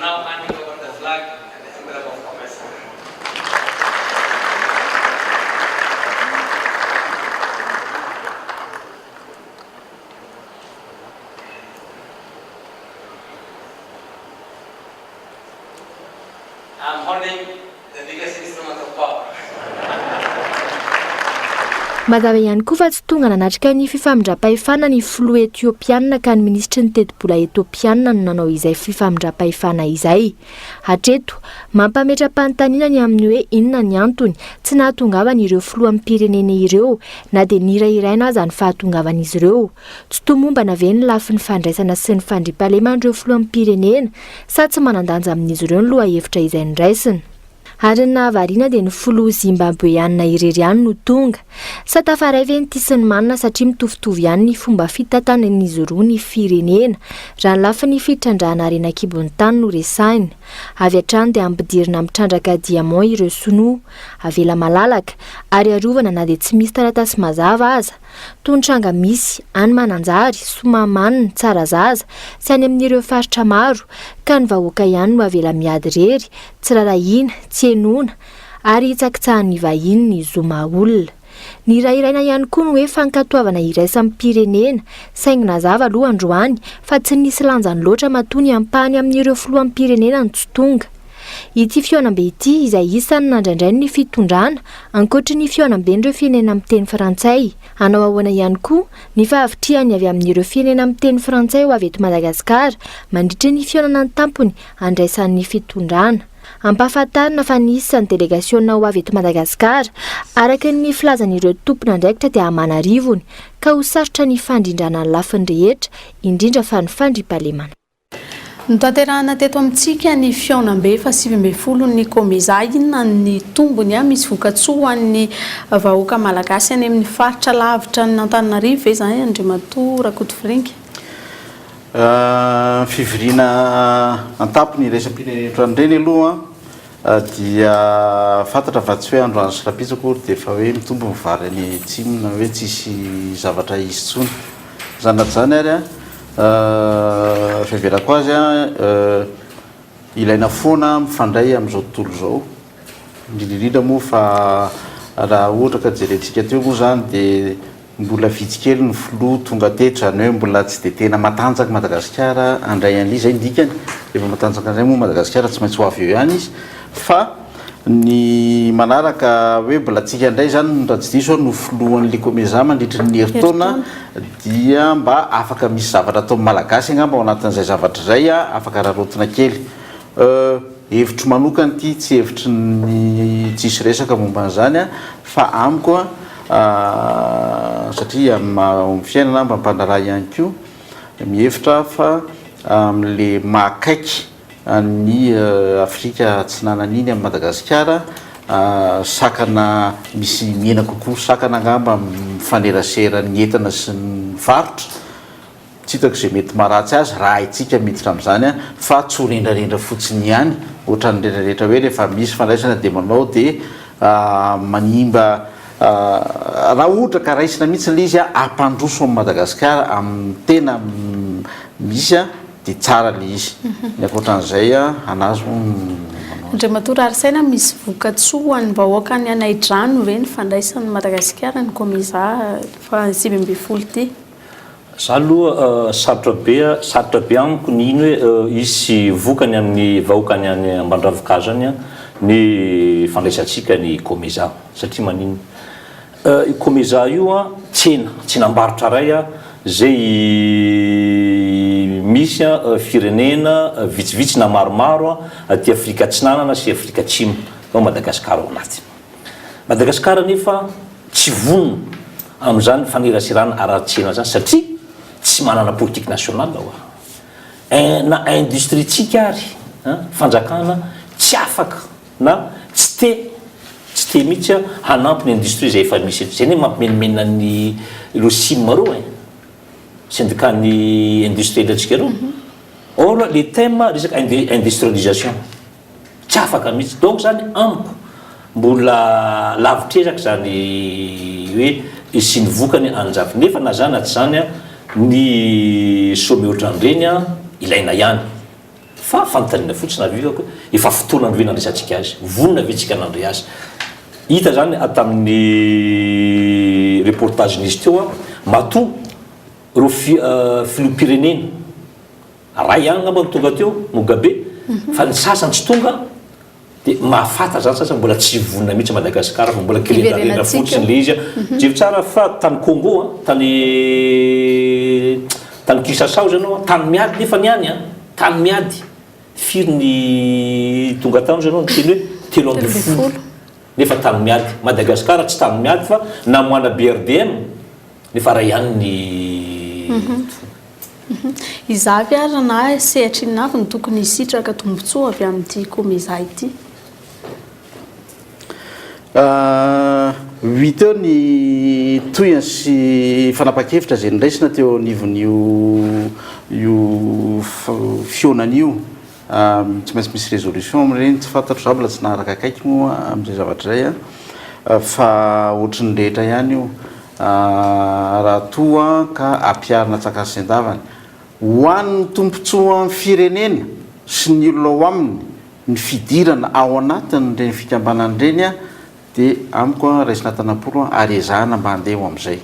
now handing over the flag and the emblem of COMESA. I'm holding the biggest instrument of power. Mazava ihany koa fa tsy tonga nanatrika ny fifamindram-pahefana ny filoha Etiopiana ka ny minisitry ny tetibola Etiopiana no nanao izay fifamindram-pahefana izay. Hatreto, mampametra-panontaniana ny amin'ny hoe inona ny antony tsy nahatongavan'ireo filoham-pirenena ireo na dia nirahiraina aza ny fahatongavan'izy ireo. Tsy tomombana ve ny lafiny fandraisana sy ny fandriampahaleman'ireo filoham-pirenena sa tsy manan-danja amin'izy ireo ny lohahevitra izay noraisina? Ary ny nahavariana dia ny filoha Zimbaboeanina irery ihany no tonga. Sa tafaray ve ny tia sy ny manina satria mitovitovy ihany ny fomba fitantanan'izy roa ny firenena raha ny lafiny fitrandrahana harena an-kibon'ny tany no resahina? Avy hatrany dia ampidirina mitrandraka diamant ireo sinoa. Avela malalaka ary arovana na dia tsy misy taratasy mazava aza. Toy ny tranga misy any Mananjary, Soamahamanina, Tsarazaza, sy any amin'ireo faritra maro, ka ny vahoaka ihany no avela miady irery, tsy rarahiana, tsy henoina, ary hitsakitsahan'ny vahiny ny zo maha olona. Nirahiraina ihany koa ny hoe fankatoavana iraisam-pirenena, saingy nazava aloha androany fa tsy nisy lanjany loatra matoa ny ampahany amin'ireo filoham-pirenena no tsy tonga. Ity fihaonambe ity izay isan'ny nandrandrain'ny fitondrana ankoatry ny fihaonamben'ireo firenena miteny frantsay. Hanao ahoana ihany koa ny fahavitrihan'ny avy amin'ireo firenena miteny frantsay ho avy eto Madagasikara mandritry ny fihaonana an-tampony andraisan'ny fitondrana. Ampahafantarina fa ny isan'ny delegasiona ho avy eto Madagasikara araka ny filazan'ireo tompon'andraikitra dia aman'arivony ka ho sarotra ny fandrindrana ny lafiny rehetra indrindra fa ny fandriampahalemana. Notanterahina teto amintsika ny fihaonambe faha 19 ny Comesa. Inona ny tombony? Misy vokatsoa ho an'ny vahoaka malagasy any amin'ny faritra lavitra an'Antananarivo ve izany Andriamatoa Rakotofiringa? Ny fivoriana an-tampony iraisam-pirenena ohatran'ireny aloha dia fantatra fa tsy hoe androany sy rahampitso akory dia efa hoe mitombo ny vary any atsimo na hoe tsisy zavatra hisy intsony. Izany na izany ary an, fiheverako azy an, ilaina foana mifandray amin'izao tontolo izao, indrindra indrindra moa fa raha ohatra ka jerentsika teo moa izany dia mbola vitsy kely ny filoha tonga teto, izany hoe mbola tsy dia tena matanjaka Madagasikara handray an'ilay izy, izay ny dikany, rehefa matanjaka indray moa Madagasikara tsy maintsy ho avy eo ihany izy fa ny manaraka hoe mbola tsika indray izany raha tsy diso aho no filohan'ny Licomesa mandritry ny herintaona dia mba afaka misy zavatra ataon'ny Malagasy angamba ao anatin'izay zavatra izay afaka araraotina kely. Euh, hevitro manokana ity, tsy hevitry ny tsisy resaka momba an'izany fa amiko satria amin'ny maha ao amin'ny fiainana aho mba mpandraharaha ihany koa, mihevitra aho fa amin'le maha akaiky an'i Afrika Atsinanana iny amin'i Madagasikara, sakana misy mihena kokoa, sakana angamba mifanerasera ny entana sy ny varotra, tsy hitako izay mety maharatsy azy raha haintsika miditra amin'izany fa tsy ho rendrarendra fotsiny ihany, ohatran'ny retraretra hoe rehefa misy fandraisana dia manao dia manimba Raha ohatra ka raisina mihitsy ilay izy hampandroso an'i Madagasikara amin'ny tena misy dia tsara ilay izy. Ny ankoatran'izay anazy moa no manao. Andriamatoa Raharisaina, misy vokatsoa ho an'ny vahoaka any Anaidrano ve ny fandraisan'i Madagasikara ny Comesa faha 19 ity? Za aloha sarotra be sarotra be amiko ny hino hoe hisy vokany amin'ny vahoaka any any Ambandravokazo any ny fandraisantsika ny Comesa satria maninona? Io Comesa io an tsena, tsenam-barotra iray zay misy firenena vitsivitsy na maromaro aty Afrika Atsinanana sy Afrika Atsimo, ao Madagasikara ao anatiny. Madagasikara anefa tsy vonona amin'izany faneraserana ara-tsena izany satria tsy manana politique nationale hoa. Na industrie-tsika ary fanjakana tsy afaka na tsy te, tsy te mihitsy hanampy ny industrie izay efa misy eto. Izay anie mampimenomenona ny ireo sim ireo e, syndicat-n'ny industriel antsika ireo. Or le thème resaka industrialisation. Tsy afaka mihitsy. Donc zany amiko mbola lavitr'ezaka izany hoe hisian'ny vokany any-jafy. Nefa na zany na tsy zany an, ny sommet ohatran'ireny an, ilaina ihany. Fa fanontaniana fotsiny avy eo efa fotoanany ve nandraisantsika azy? Vonona ve tsika nandray azy? Hita zany tamin'ny reportage nisy teo an, matoa ireo filoham-pirenena, ray ihany angamba no tonga teo, Mugabe, fa ny sasany tsy tonga, dia mahafantatra zany sasany mbola tsy vonona mihitsy Madagascar fa mbola kirendrarendra fotsiny le izy an. Jereo tsara fa tany Congo an, tany tany Kinshasa hozy ianao an, tany miady nefa ny any an, tany miady. Firy ny tonga tany hozy ianao niteny hoe 13 nefa tany miady. Madagascar tsy tany miady fa namoahana BRDM nefa ray ihany ny tonga. Iza avy ary na sehatra inona avy no tokony hisitraka tombontsoa avy amin'ity Comesa ity? Ho hita eo ny tohiny sy fanapahan-kevitra izay noraisina teo anivon'io io fihaonana io. Tsy maintsy misy résolution amin'ireny, tsy fantatro, izaho mbola tsy naharaka akaiky moa amin'izay zavatra izay fa ohatry ny rehetra ihany io raha toa ka ampiharina an-tsakany sy an-davany. Ho an'ny tombontsoan'ny firenena sy ny olona ao aminy ny fidirana ao anatin'ireny fikambanana ireny dia amiko raisina an-tanam-polo ary ezahana mba handeha ho amin'izay.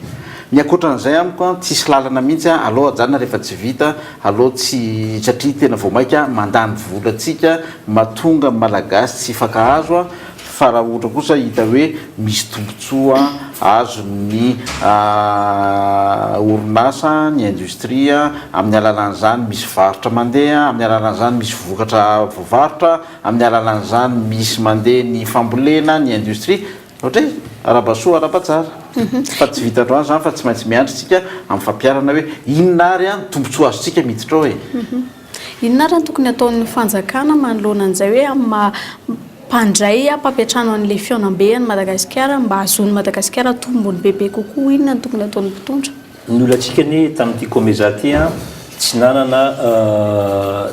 Ny ankoatran'izay amiko tsisy lalana mihitsy, aleo ajanona rehefa tsy vita, aleo tsy satria tena vao maika mandany vola antsika mahatonga ny Malagasy tsy hifankahazo fa raha ohatra kosa hita hoe misy tombotsoa azon'ny orinasa, ny industrie, amin'ny alalan'izany misy varotra mandeha, amin'ny alalan'izany misy vokatra voavarotra, amin'ny alalan'izany misy mandeha ny fambolena, ny industrie, ohatra hoe arahaba soa arahaba tsara. Fa tsy vita androany izany fa tsy maintsy miandry tsika amin'ny fampiharana hoe inona ary ny tombotsoa azontsika miditra ao e. Inona ary no tokony hataon'ny fanjakana manoloana an'izay hoe amin'ny maha mpandray mpampiantrano an'ilay fihaonambe an'i Madagasikara mba hahazoan'i Madagasikara tombony bebe kokoa, inona no tokony hataon'ny mpitondra? Ny olantsika anie tamin'ity Comesa ity an, tsy nanana,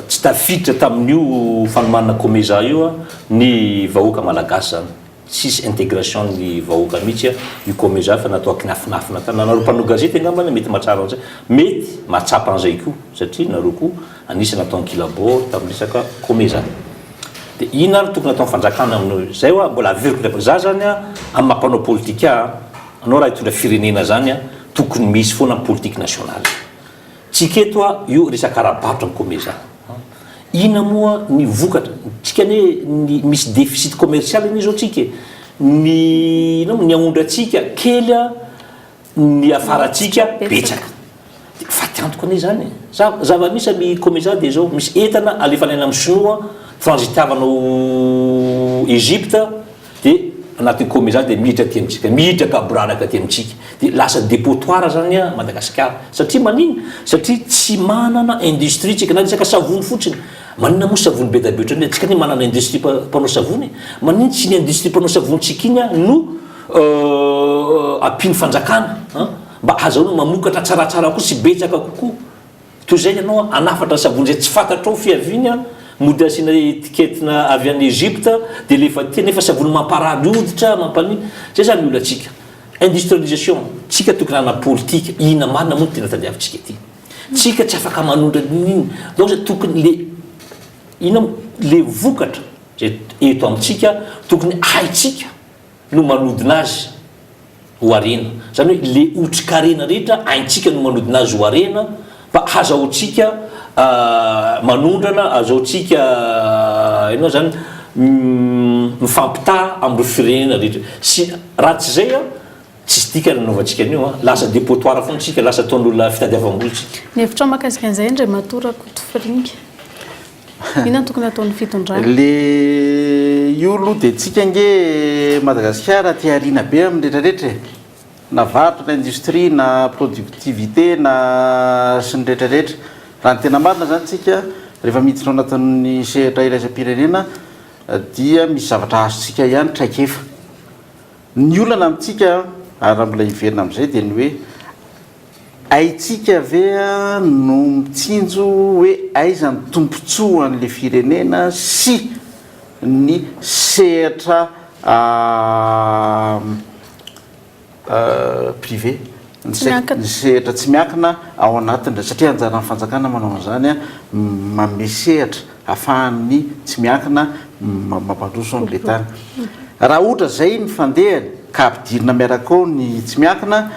tsy tafiditra tamin'io fanomanana Comesa io ny vahoaka malagasy zany. Tsisy intégration ny vahoaka mihitsy io Comesa fa natao ankinafinafina tany. Na nareo mpanao gazety angambany mety mahatsara an'izay. Mety mahatsapa an'izay koa satria nareo koa anisany natao ankilabor tamin'ny resaka Comesa. Dia inona ary tokony ataon'ny fanjakana amin'io? Zay hoa mbola averiko indray fa za zany an amin'ny maha mpanao politika ahy an, anao raha hitondra firenena zany an tokony misy foana ny politique nationale. Tsika eto a io resaka ara-barotra ny Comesa. Inona moa ny vokatra? Tsika anie ny misy déficit commercial anie zao tsika e. Ny inona moa ny aondrantsika kely a, ny afarantsika betsaka. Dia faty antoka anie zany e. Zava-misy amin'ny Comesa dia zao, misy entana alefanay any amin'ny sinoa, transitavana ao Egypte, Dia anatin'ny Comesa dia miditra aty amintsika, miditra gaboraraka aty amintsika. Dia lasa dépotoir zany an Madagasikara. Satria maninona? Satria tsy manana industrie tsika, na resaka savony fotsiny. Maninona moa savony be dia be ohatran'io? Tsika anie manana industrie mpanao savony e. Maninona tsy iny industrie mpanao savontsika iny an no ampian'ny fanjakana an, mba ahazahoana mamokatra tsaratsara koa sy betsaka kokoa. Toy izay ianao hanafatra savony izay tsy fantatrao fiaviany an, mody asiana étiquette-na avy any Egypte dia alefa aty nefa savony mamparary hoditra, mampanina. Izay izany ny olantsika. Industrialisation, tsika tokony hanana politika, inona marina moa no tena tadiavintsika aty. Tsika tsy afaka manondrana n'inona. Donc zay tokony le inona moa le vokatra izay eto amintsika tokony haintsika no manodina azy ho harena. Izany hoe le otrikarena rehetra haintsika no manodina azy ho harena mba hazahoantsika manondrana, hazahoantsika inona zany mifampitaha amin'ireo firenena rehetra. Sy raha tsy izay an, tsisy dikany nanaovantsika an'io an, lasa dépotoir foana tsika, lasa ataon'olona fitadiavam-bola tsika. Ny hevitrao mahakasika an'izay Andriamatoa Rakotofiringa? Inona no tokony hataon'ny fitondrana? Le io aloha dia tsika ange Madagasikara aty aoriana be amin'ny retraretra e! Na varotra na industrie na productivité na sy ny retraretra. Raha ny tena marina zany tsika rehefa miditra ao anatin'ny sehatra iraisam-pirenena dia misy zavatra azontsika ihany traikefa. Ny olana amintsika ary raha mbola hiverina amin'izay dia ny hoe Haintsika ve no mitsinjo hoe aiza ny tombontsoan'ilay firenena sy ny sehatra privé, ny sehatra tsy miankina ao anatin'ireny, satria anjaran'ny fanjakana manao an'izany, manome sehatra. ahafahan'ny tsy miankina mampandroso an'ilay tany. Raha ohatra izay ny fandehany ka ampidirina miaraka ao ny tsy miankina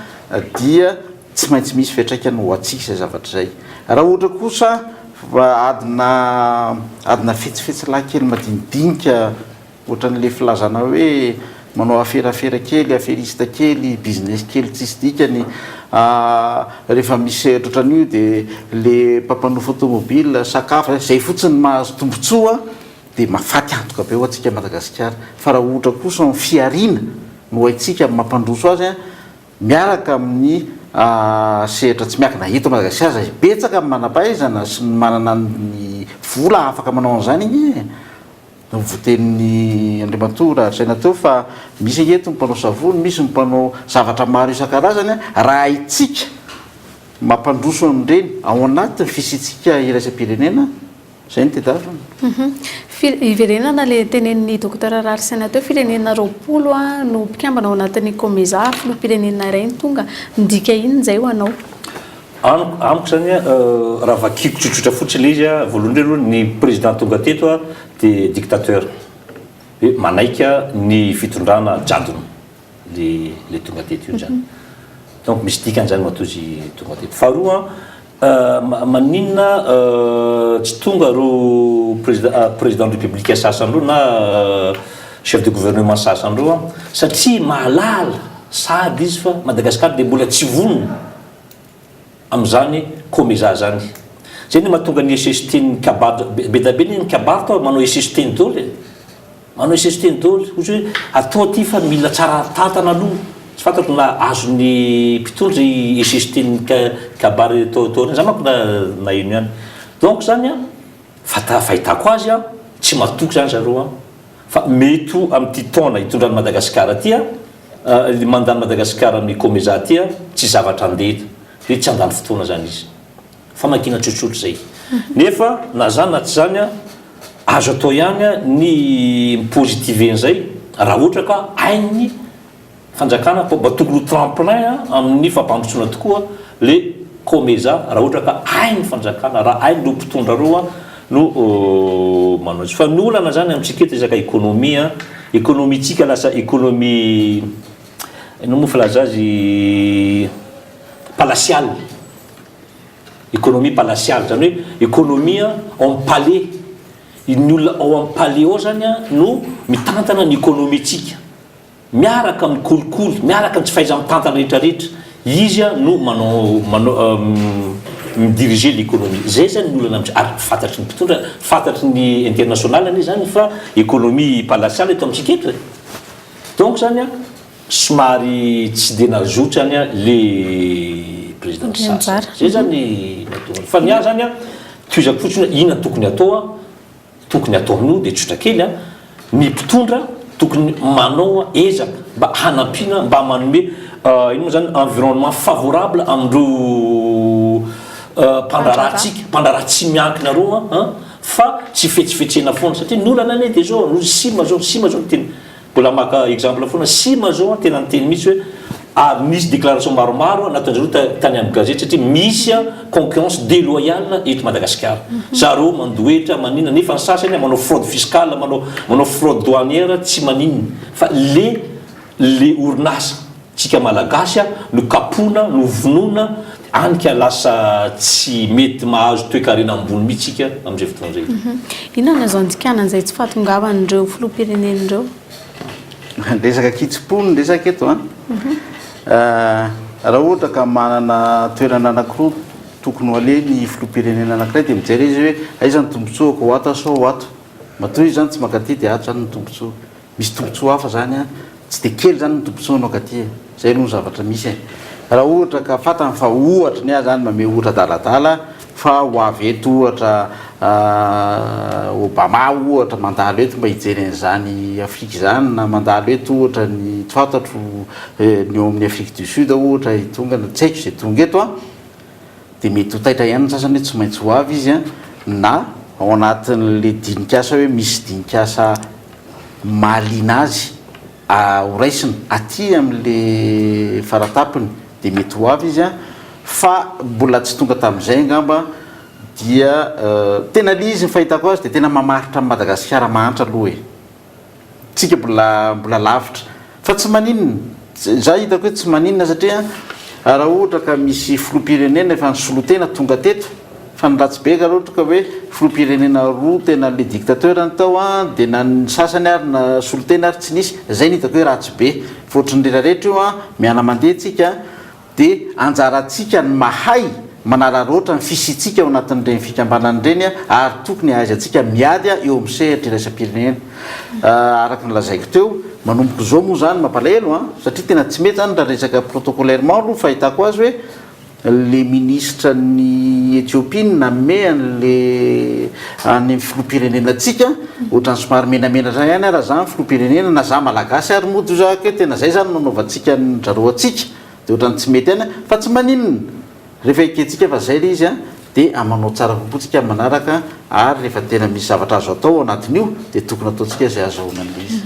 dia tsy maintsy misy fiantraikany ho antsika izay zavatra izay. Raha ohatra kosa adina adina fetsifetsy lahy kely madinidinika Ohatran'ilay filazana hoe manao aferafera kely, affairiste kely, business kely tsisy dikany, rehefa misy sehatra ohatran'io dia le mpampanofa tomobile, sakafo, izay fotsiny no mahazo tombotsoa dia mahafaty antoka be ho antsika Madagasikara. Fa raha ohatra kosa ny fihariana no haintsika mampandroso azy miaraka amin'ny sehatra tsy miankina eto Madagasikara izay betsaka ny manam-pahaizana sy ny manana ny vola afaka manao an'izany anie e! Voatenin'i Andriamatoa Raharisaina teo fa misy ange eto ny mpanao savony, misy ny mpanao zavatra maro isan-karazany, raha haintsika mampandroso an'ireny ao anatin'ny fisiantsika iraisam-pirenena, izay no tadiavina. Hiverenana ilay tenenin'ny Docteur Raharisaina teo, firenena 20 no mpikambana ao anatin'ny Comesa, filoham-pirenena iray no tonga, midika inona izay ho anao? Amiko, amiko zany a, raha vakiko tsotsotra fotsiny le izy a, voalohany indrindra aloha ny président tonga teto a de dictateur, hoe manaika ny fitondrana jadona le le tonga teto io zany, donc misy dikany zany matoa izy tonga teto. Faharoa a, maninona tsy tonga reo président président de république sasany reo na chef de gouvernement sasany reo a, satria mahalala sahady izy fa Madagascar de mbola tsy vonona amin'izany Comesa zany. Zay no mahatonga ny esesiteny kabary, be dia be anie ny kabary tao manao esesiteny daholo e. Manao esesiteny daholo, ohatra hoe atao aty fa mila tsara tantana aloha, tsy fantako na azon'ny mpitondra i esesiteny kabary atao atao ireny, za manko naheno ihany. Donc zany an, fata- fahitako azy an, tsy matoky zany zareo an, fa mety ho amin'ity taona hitondran'i Madagasikara ity an, Ny mandany Madagascar amin'ny Comesa aty a, tsy zavatra andeha de tsy handany fotoana zany izy. Famakiana tsotsotra zay. Nefa na zany na tsy zany a, azo atao ihany a ny mi-positiver an'izay raha ohatra ka hain'ny fanjakana fa mba tokony ho tremplin a amin'ny fampandrosoana tokoa le Comesa raha ohatra ka hain'ny fanjakana, raha hain'ireo mpitondra ireo a no manao izy. Fa ny olana zany amintsika eto resaka économie a, économie tsika lasa économie inona moa filaza azy palatiale, économie palatiale zany hoe économie ao amin'ny palais, ny olona ao amin'ny palais ao zany a no mitantana ny économie tsika. Miaraka amin'ny kolikoly, miaraka amin'ny tsy fahaiza-mitantana rehetra rehetra, izy no manao manao mi-diriger l'économie. Zay zany ny olana amintsika, ary fantatry ny mpitondra, fantatry ny international anie zany fa économie palatiale eto amintsika eto e. Donc zany an, somary tsy dia nazoto zany an le président sasany. Zay zany mahatonga, fa ny ahy zany an, tohizako fotsiny hoe inona no tokony atao an, Tokony atao amin'io dia tsotra kely an, ny mpitondra tokony manao ezaka mba hanampiana mba manome inona moa zany environnement favorable amin'ireo mpandraharahantsika, mpandraharaha tsy miankina ireo an, fa tsy fetsifetsena foana satria ny olana anie dia zao, ny sima zao, sima zao no tena Mbola maka exemple foana, Sima zao an tena niteny mihitsy hoe ary nisy déclaration maromaro nataonjareo tany amin'ny gazety satria misy concurrence déloyale eto Madagasikara. Zareo mandoa hetra maninona nefa ny sasany manao fraude fiscale, manao manao fraude douanière tsy maninona fa le le orinasa tsika malagasy no kapohina no vonoina any ka lasa tsy mety mahazo toekarena ambony mihitsy tsika amin'izay fotoana izay. Inona no azo andikana an'izay tsy fahatongavan'ireo filoham-pirenena ireo? Resaka kitsim-po ny resaka eto an. Raha ohatra ka manana toerana anankiroa tokony ho aleha ny filoham-pirenena anankiray dia mijery izy hoe aiza ny tombotsoako, ho ato aho sa ho ato. Matoa izy izany tsy mankaty dia ato izany ny tombotsoa. Misy tombotsoa hafa zany an, tsy dia kely zany ny tombotsoanao katy e, zay aloha ny zavatra misy e. Raha ohatra ka fantany fa ohatra ny ahy zany mamehy ohatra adaladala fa ho avy eto ohatra Obama ohatra mandalo eto mba hijery an'izany Afrika izany na mandalo eto ohatra ny tsy fantatro ny eo amin'ny Afrique du Sud ohatra hitonga na tsy haiko izay tonga eto an, dia mety ho taitra ihany ny sasany hoe tsy maintsy ho avy izy an, na ao anatin'ilay dinik'asa hoe misy dinik'asa mahaliana azy ho raisina aty amin'ilay faratapony dia mety ho avy izy an, fa mbola tsy tonga tamin'izay angamba. dia tena le izy ny fahitako azy dia tena mamaritra an'i Madagasikara mahantra aloha e! Tsika mbola mbola lavitra. Fa tsy maninona. Za hitako hoe tsy maninona satria raha ohatra ka misy filoham-pirenena efa nisolo tena tonga teto, fa ny ratsy be ka raha ohatra ka hoe filoham-pirenena roa tena le dictateur ny tao an, dia na ny sasany ary na solontena ary tsy nisy, zay no hitako hoe ratsy be. Fa ohatry ny retraretra io an, miana-mandeha tsika. Dia anjarantsika ny mahay manararaotra ny fisiantsika ao anatin'ireny fikambanana ireny ary tokony hahaizantsika miady eo amin'ny sehatra iraisam-pirenena. Araka ny lazaiko teo, manomboka izao moa izany mampalahelo an, satria tena tsy mety izany raha resaka protocolairement aloha fahitako azy hoe le ministre ny Ethiopie no nanome an'le any amin'ny filoham-pirenenantsika, ohatran'ny somary menamenatra ihany ary raha za ny filoham-pirenena na za malagasy ary moa toa hoe tena zay izany no nanaovantsika an-dry zareo antsika. Dia ohatran'ny tsy mety ihany fa tsy maninona rehefa ekentsika fa zay ilay izy an, dia manao tsara kokoa tsika amin'ny manaraka ary rehefa tena misy zavatra azo atao ao anatin'io dia tokony ataontsika izay ahazahoana an'ilay izy.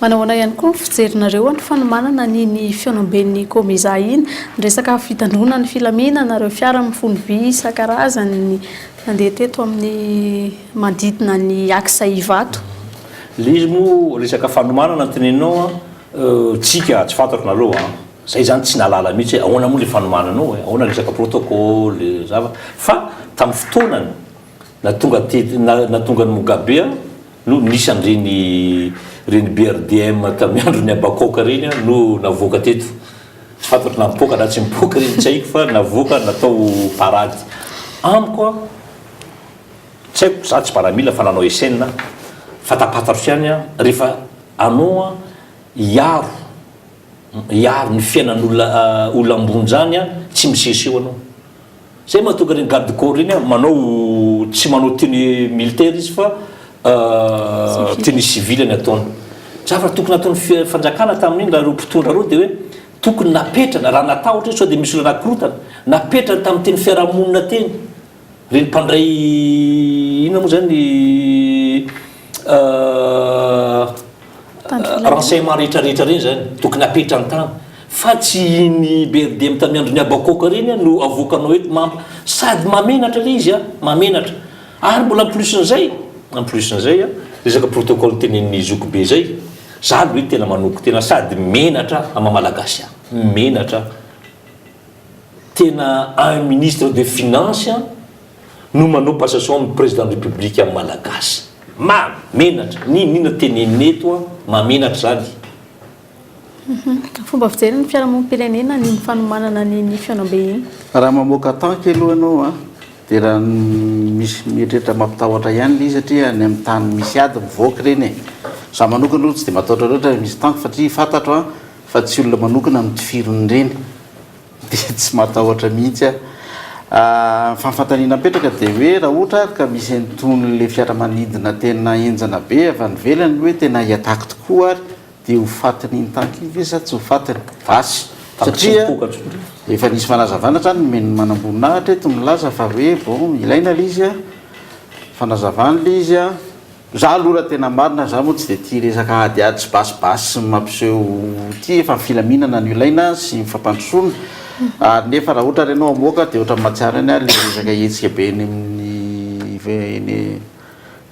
Manahoana ihany koa ny fijerinareo ny fanomanana an'iny fihaonamben'ny Comesa iny, ny resaka fitandroana ny filaminana, ireo fiara mifono vy isan-karazany nandeha teto amin'ny manodidina ny axe Ivato. Ilay izy moa resaka fanomanana no teneninao an, tsika tsy fantatro nareo an, Zay zany tsy nahalala mihitsy hoe ahoana moa le fanomanana ao e, ahoana resaka protocole, zava, fa tamin'ny fotoanany nahatonga tety nahatonga an'i Mugabe no nisy an'ireny ireny BRDM tamin'ny andron'ny Abacock ireny no navoaka teto, tsy fantatro na mipoaka na tsy mipoaka ireny tsy haiko fa navoaka natao parade. Amiko an, tsy haiko, za tsy maramila fa nanao SN aho, fantapantatro ihany an, rehefa anao an hiaro Hiaro ny fiainan'olona olona ambony zany an, tsy miseseho anao. Zay mahatonga ireny garde corps ireny an, manao tsy manao tenue militaire izy fa tenue civile ny ataony. Zavatra tokony nataon'ny fanjakana tamin'iny raha ireo mpitondra ireo dia hoe tokony napetrana raha natahotra izy sao dia misy olona nakorotana, napetrany tamin'ny teny fiarahamonina teny. Ireny mpandray inona moa zany renseignement rehetra rehetra ireny zany tokony apetrany tany fa tsy iny BRDM tamin'ny andron'ny Abakoka ireny no avoakanao eto mampa sady mamenatra ilay izy a mamenatra ary mbola en plus n'izay en plus n'izay a resaka protocole tenenin'ny zokibe zay za aloha tena manoko tena sady menatra aho maha malagasy ahy menatra aho Tena un ministre de finance no manao passation amin'ny président de république malagasy. Mahamenatra! N'inon'inona tenenina eto an, mahamenatra izany. Fomba fijery ny fiarahamonim-pirenena ny fanomanana an'iny fihaonambe iny. Raha mamoaka tanky aloha ianao an, dia raha misy mieritreritra mampitahotra ihany ilay izy satria any amin'ny tany misy ady mivoaka ireny e. Izaho manokana aloha tsy dia matahotra loatra raha misy tanky satria fantatro an fa tsy olona manokana no tifirin'ireny. Dia tsy matahotra mihitsy aho. Fa ny fanontaniana mipetraka dia hoe raha ohatra ary ka misy an'itony le fiaramanidina tena henjana be avy any ivelany hoe tena hi-attaque tokoa ary dia ho fatin'iny tanky iny ve sa tsy ho fatiny? Asa! Satria efa nisy fanazavana hatrany nomen'ny manamboninahitra eto milaza fa hoe bon ilaina ilay izy an, fanazavana ilay izy an, Za aloha raha tena marina za moa tsy dia tia resaka adiady sy basibasy sy ny mampiseho tia fa ny filaminana no ilaina sy ny fampandrosoana ary nefa raha ohatra ary ianao hamoaka dia ohatran'ny mahatsiaro ihany aho le resaka hetsika be eny amin'ny eny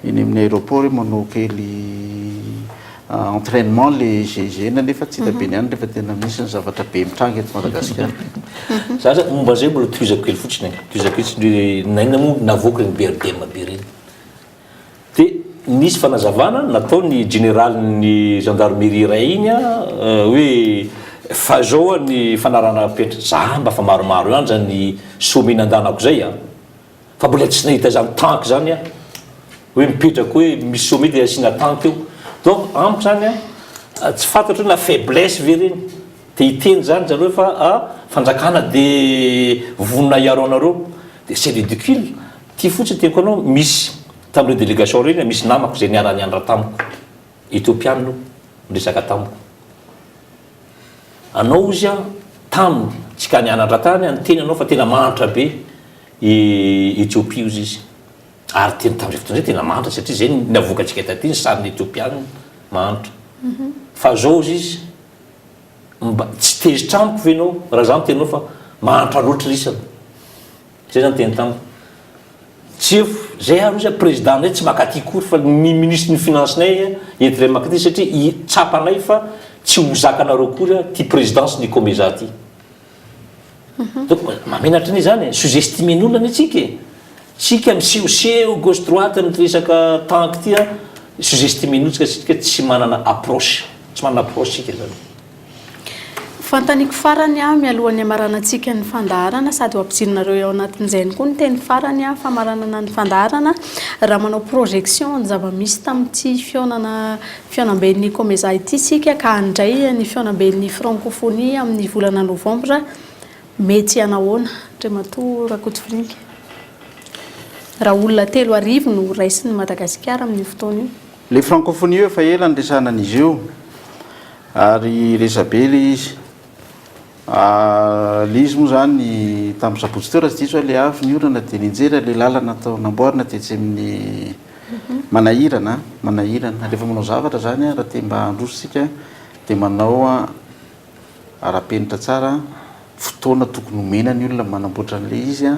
eny amin'ny aéroport hoe manao kely entrainement le GIGN nefa tsy hita be ny any rehefa tena misy ny zavatra be mitranga eto Madagasikara. Za zany momba an'izay mbola tohizako kely fotsiny e, tohizako kely fotsiny hoe nainona moa navoaka ireny BRDM be ireny. Dia nisy fanazavana nataon'ny jeneralin'ny gendarmerie iray iny hoe fa zao ny fanarahana-penitra, za mba fa maromaro ihany zany sommet nandanako zay an, fa mbola tsy nahita zany tank zany aho, hoe mipetraka hoe misy sommet dia asiana tank eo, donc amiko zany an, tsy fantatro hoe na faiblesse ve ireny, te hiteny zany zareo fa fanjakana de vonona hiaro anareo, de c'est ridicule. Ty fotsiny teniko anao, misy tamin'ireo délégation ireny misy namako izay niara-nianatra tamiko, Ethiopiana io, niresaka tamiko. Anao ozy an, taminy tsika nianatra tany an, niteny anao fa tena mahantra be i Ethiopie ozy izy. Ary tena tamin'izay fotoana izay tena mahantra satria izay ny navoakantsika taty ny sarin'ny Ethiopiana mahantra. Fa zao ozy izy, mba tsy tezitra amiko ve ianao raha za miteny anao fa mahantra loatra lisany. Zay zany teny tamiko. Tsy zay ary ozy président nay tsy makaty kory fa ny ministre ny finance nay entinay makaty satria i tsapanay fa tsy ho zakanareo kory ty présidence ny comeza ty. Donc mahamenatra anie zany e, sous estimer n'olona anie tsika e. Tsika misehoseho gauche droite amin'ity resaka tank ty an, sous estimer n'olona tsika satria tsy manana approche, tsy manana approche tsika zany. Fanontaniako farany aho mialohan'ny hamaranantsika ny fandaharana sady ho ampidirinareo ao anatin'izay ihany koa ny teny farany famaranana ny fandaharana, raha manao projection ny zava-misy tamin'ity fihaonana fihaonamben'ny Comesa ity isika ka handray ny fihaonamben'ny Francophonie amin'ny volana novambra, mety hanahoana Andriamatoa Rakotofiringa? Raha olona 3000 no raisin'i Madagasikara amin'io fotoana io. Ilay Francophonie io efa ela niresahana an'izy io ary resabe ilay izy. Ilay izy moa izany tamin'ny sabotsy teo raha tsy diso aho ilay avy ny orana dia nianjera ilay lalana tao namboarina tetsy amin'ny Manahirana, manahirana. Rehefa manao zavatra izany raha te mba handroso isika dia manao ara-penitra tsara, fotoana tokony homena ny olona manamboatra an'ilay izy,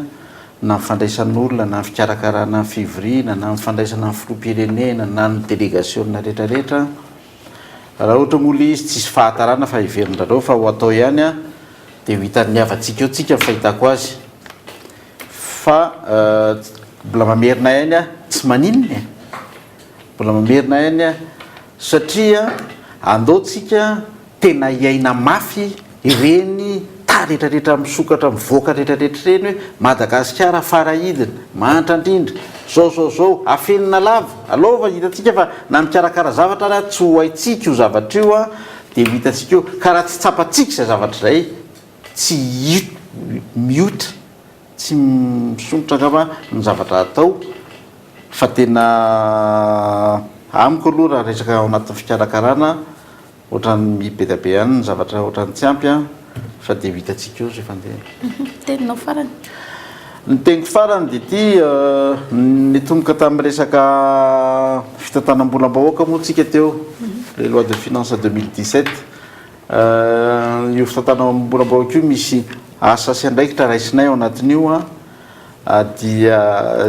na ny fandraisan'olona, na ny fikarakarana ny fivoriana, na ny fandraisana ny filoham-pirenena, na ny delegasiona rehetra rehetra. Raha ohatra moa ilay izy tsisy fahatarana fa heverin-drareo fa ho atao ihany dia ho hitan'ny havantsika eo tsika ny fahitako azy. Fa mbola mamerina ihany aho, tsy maninona e! Mbola mamerina ihany aho satria andao tsika tena hiaina mafy ireny taha retraretra misokatra mivoaka retraretra ireny hoe Madagasikara farahidiny, mahantra indrindra, zao zao zao, afenina lava, aleo fa hitantsika fa na mikarakara zavatra ary tsy ho haintsika io zavatra io an, dia ho hitantsika eo, ka raha tsy tsapantsika izay zavatra izay tsy mihoitra, tsy misondrotra angamba ny zavatra atao fa tena amiko aloha raha resaka ao anatin'ny fikarakarana ohatran'ny be dia be ihany ny zavatra ohatran'ny tsy ampy an, fa dia ho hitantsika eo izay fandehany. Teninao farany? Ny teniko farany dia ity, nitomboka tamin'ny resaka fitantanam-bolam-bahoaka moa tsika teo, ilay loi de finance 2017, Io fitantanam-bolam-bahoaka io misy asa sy andraikitra raisinay ao anatin'io dia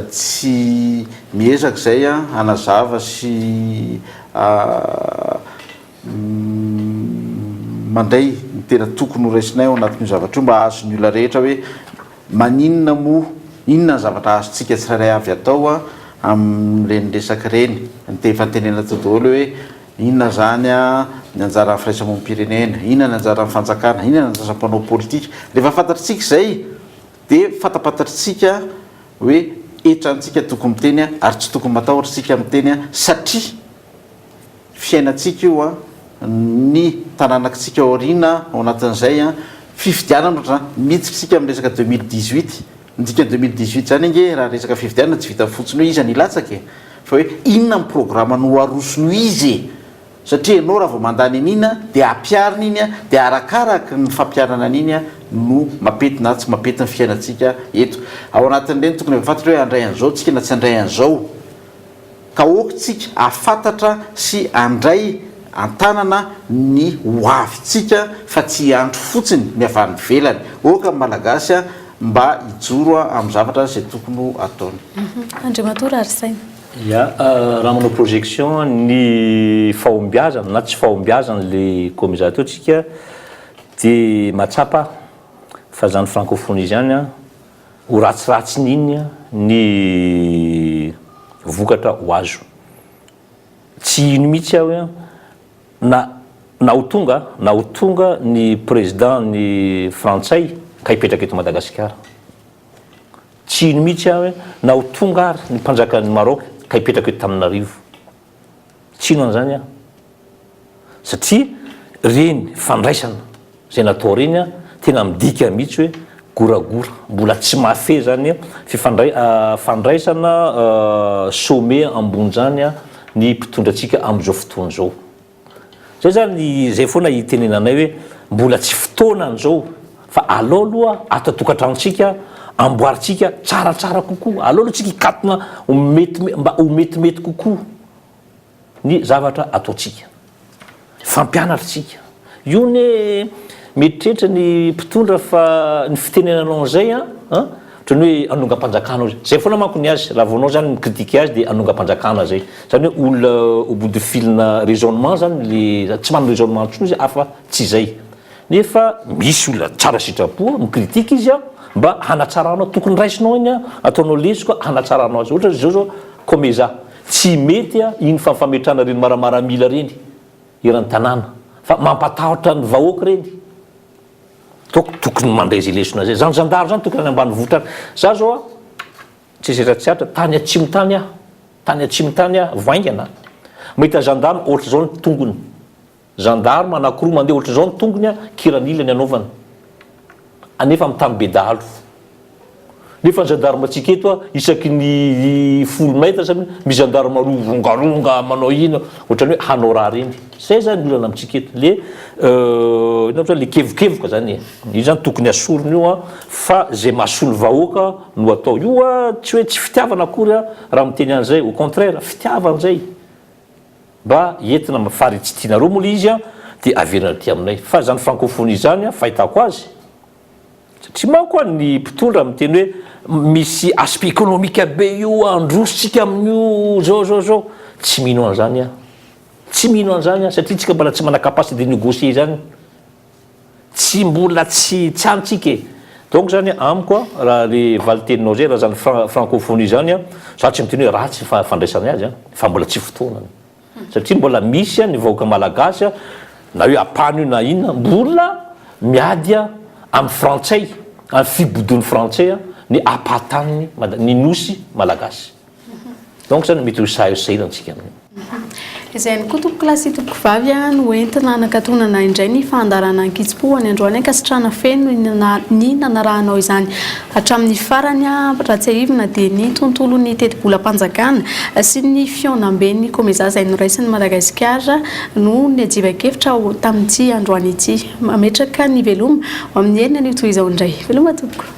tsy miezaka izay hanazava sy mandray ny tena tokony ho raisinay ao anatin'io zavatra io mba azon'ny olona rehetra hoe maninona moa, inona ny zavatra azontsika tsirairay avy atao amin'ireny resaka ireny. Ny efa nitenenana teo daholo hoe Inona izany ny anjaran'ny firaisamonim-pirenena? Inona ny anjaran'ny fanjakana? Inona ny anjaran'ny mpanao politika? Rehefa fantatritsika izay dia fantapantatritsika hoe hetrantsika tokony miteny ary tsy tokony matahotra isika miteny satria fiainantsika io, ny taranakitsika aoriana ao anatin'izay fifidianana ohatra izany, miditra isika amin'ny resaka 2018, Ny dikan'ny 2018 izany ange raha resaka fifidianana tsy vitan'ny fotsiny hoe iza no hilatsaka e! Fa hoe inona ny programa no arosony ho izy e! Satria ianao raha vao mandany an'iny an, dia ampiharina iny an, dia arakaraky ny fampiharana an'iny an no mampety na tsy mampety ny fiainantsika eto. Ao anatin'ireny tokony efa fantatra hoe handray an'izao tsika na tsy handray an'izao. Ka ok tsika hahafantatra sy handray an-tanana ny ho avintsika fa tsy hiandry fotsiny ny avy any ivelany. Ok ny Malagasy mba hijoro amin'ny zavatra izay tokony ho ataony. Andriamatoa Raharisaina. Ya, raha manao projection ny fahombiazana na tsy fahombiazan le Comesa teo tsika dia mahatsapa aho fa zany francophonie zany an, Ho ratsiratsiny iny ny vokatra ho azo. Tsy hino mihitsy aho hoe na na ho tonga na ho tonga ny président ny frantsay ka hipetraka eto Madagasikara. Tsy hino mihitsy aho hoe na ho tonga ary ny mpanjakan'i Maroc ka hipetraka eto Tananarivo. Tsy hino an'izany aho. Satria ireny fandraisana izay natao ireny tena midika mihitsy hoe goragora, mbola tsy mahafehy izany fifandray fandraisana sommet ambony izany ny mpitondra antsika amin'izao fotoana izao. Izay izany izay foana itenenanay hoe mbola tsy fotoanany izao fa alao aloha ato an-tokantranontsika amboarintsika tsaratsara kokoa, alao aloha tsika hikatona ho mety mba ho metimety kokoa. ny zavatra ataontsika. Fampianatra tsika. Io ne mieritreritra ny mpitondra fa ny fitenenanao an'izay an, an, Ohatran'ny hoe hanongam-panjakana ozy. Zay foana manko ny azy, raha vao anao zany mi-critiquer azy dia hanongam-panjakana zay. Zany hoe olona au bout de fil-na raisonnement zany le, tsy manana raisonnement intsony izy afa tsy zay. Nefa misy olona tsara sitrapo mi-critique izy an, mba hanatsaranao, tokony raisinao iny an, ataonao lesoka hanatsaranao azy. Ohatra zao zao Comeza, tsy mety an iny fametrahana ireny maramaramila ireny eran'ny tanàna fa mampatahotra ny vahoaka ireny. Donc tokony mandray izay lesona izay. Zany zandary zany tokony any ambanivohitra any. Za zao an, tsy zetra tsy atra, tany atsimo tany aho, tany atsimo tany aho vao haingana, mahita gendarme ohatr'izao ny tongony. Gendarme anakiroa mandeha ohatr'izao ny tongony an, kiranila ny anaovany. Anefa amin'ny tany be dahalo. Nefa ny gendarme tsika eto a, isaky ny folo mètres misy gendarme roa mirongaronga manao ino, ohatran'ny hoe hanao raha reny. Zay zany ny olana amintsika eto, le inona moa zany, le kevokevoka zany e. Io zany tokony asorina io an, fa zay mahasolo vahoaka no atao. Io a tsy hoe tsy fitiavana akory a raha miteny an'izay, au contraire fitiavana zay. Mba entina fa ry tsy tianareo moa le izy an, dia averina aty aminay. Fa zany francophonie zany an, fahitako azy, Satria manko an ny mpitondra miteny hoe misy aspect économique be io handroso tsika amin'io zao zao zao, tsy mino an'izany aho, tsy mino an'izany aho satria tsika mbola tsy manana capacité de négocier izany, tsy mbola tsy tsy any tsika e! Donc zany amiko an raha le valin-teninao zay raha zany francophonie zany an, za tsy miteny hoe ratsy ny fandraisany azy an, fa mbola tsy fotoanany. Satria mbola misy ny vahoaka malagasy na hoe apano io na inona mbola miady amin'ny frantsay, amin'ny fibodoan'ny frantsay ny ampahataniny ny nosy malagasy. Donc zany mety ho sahirana tsika amin'io. Izay ihany koa tompokolahy sy tompokovavy no entina hanakatonana indray ny fandaharana ankitsim-po any androany. Ankasitrahana feno ny nanarahanao izany Hatramin'ny farany, raha tsiahivina dia ny tontolon'ny tetibolam-panjakana sy ny fihaonamben'ny Comesa izay noraisin'i Madagasikara no niadivan-kevitra tamin'ity androany ity. Mametraka ny veloma ho amin'ny heriny anio toy izao indray. Veloma tompoko.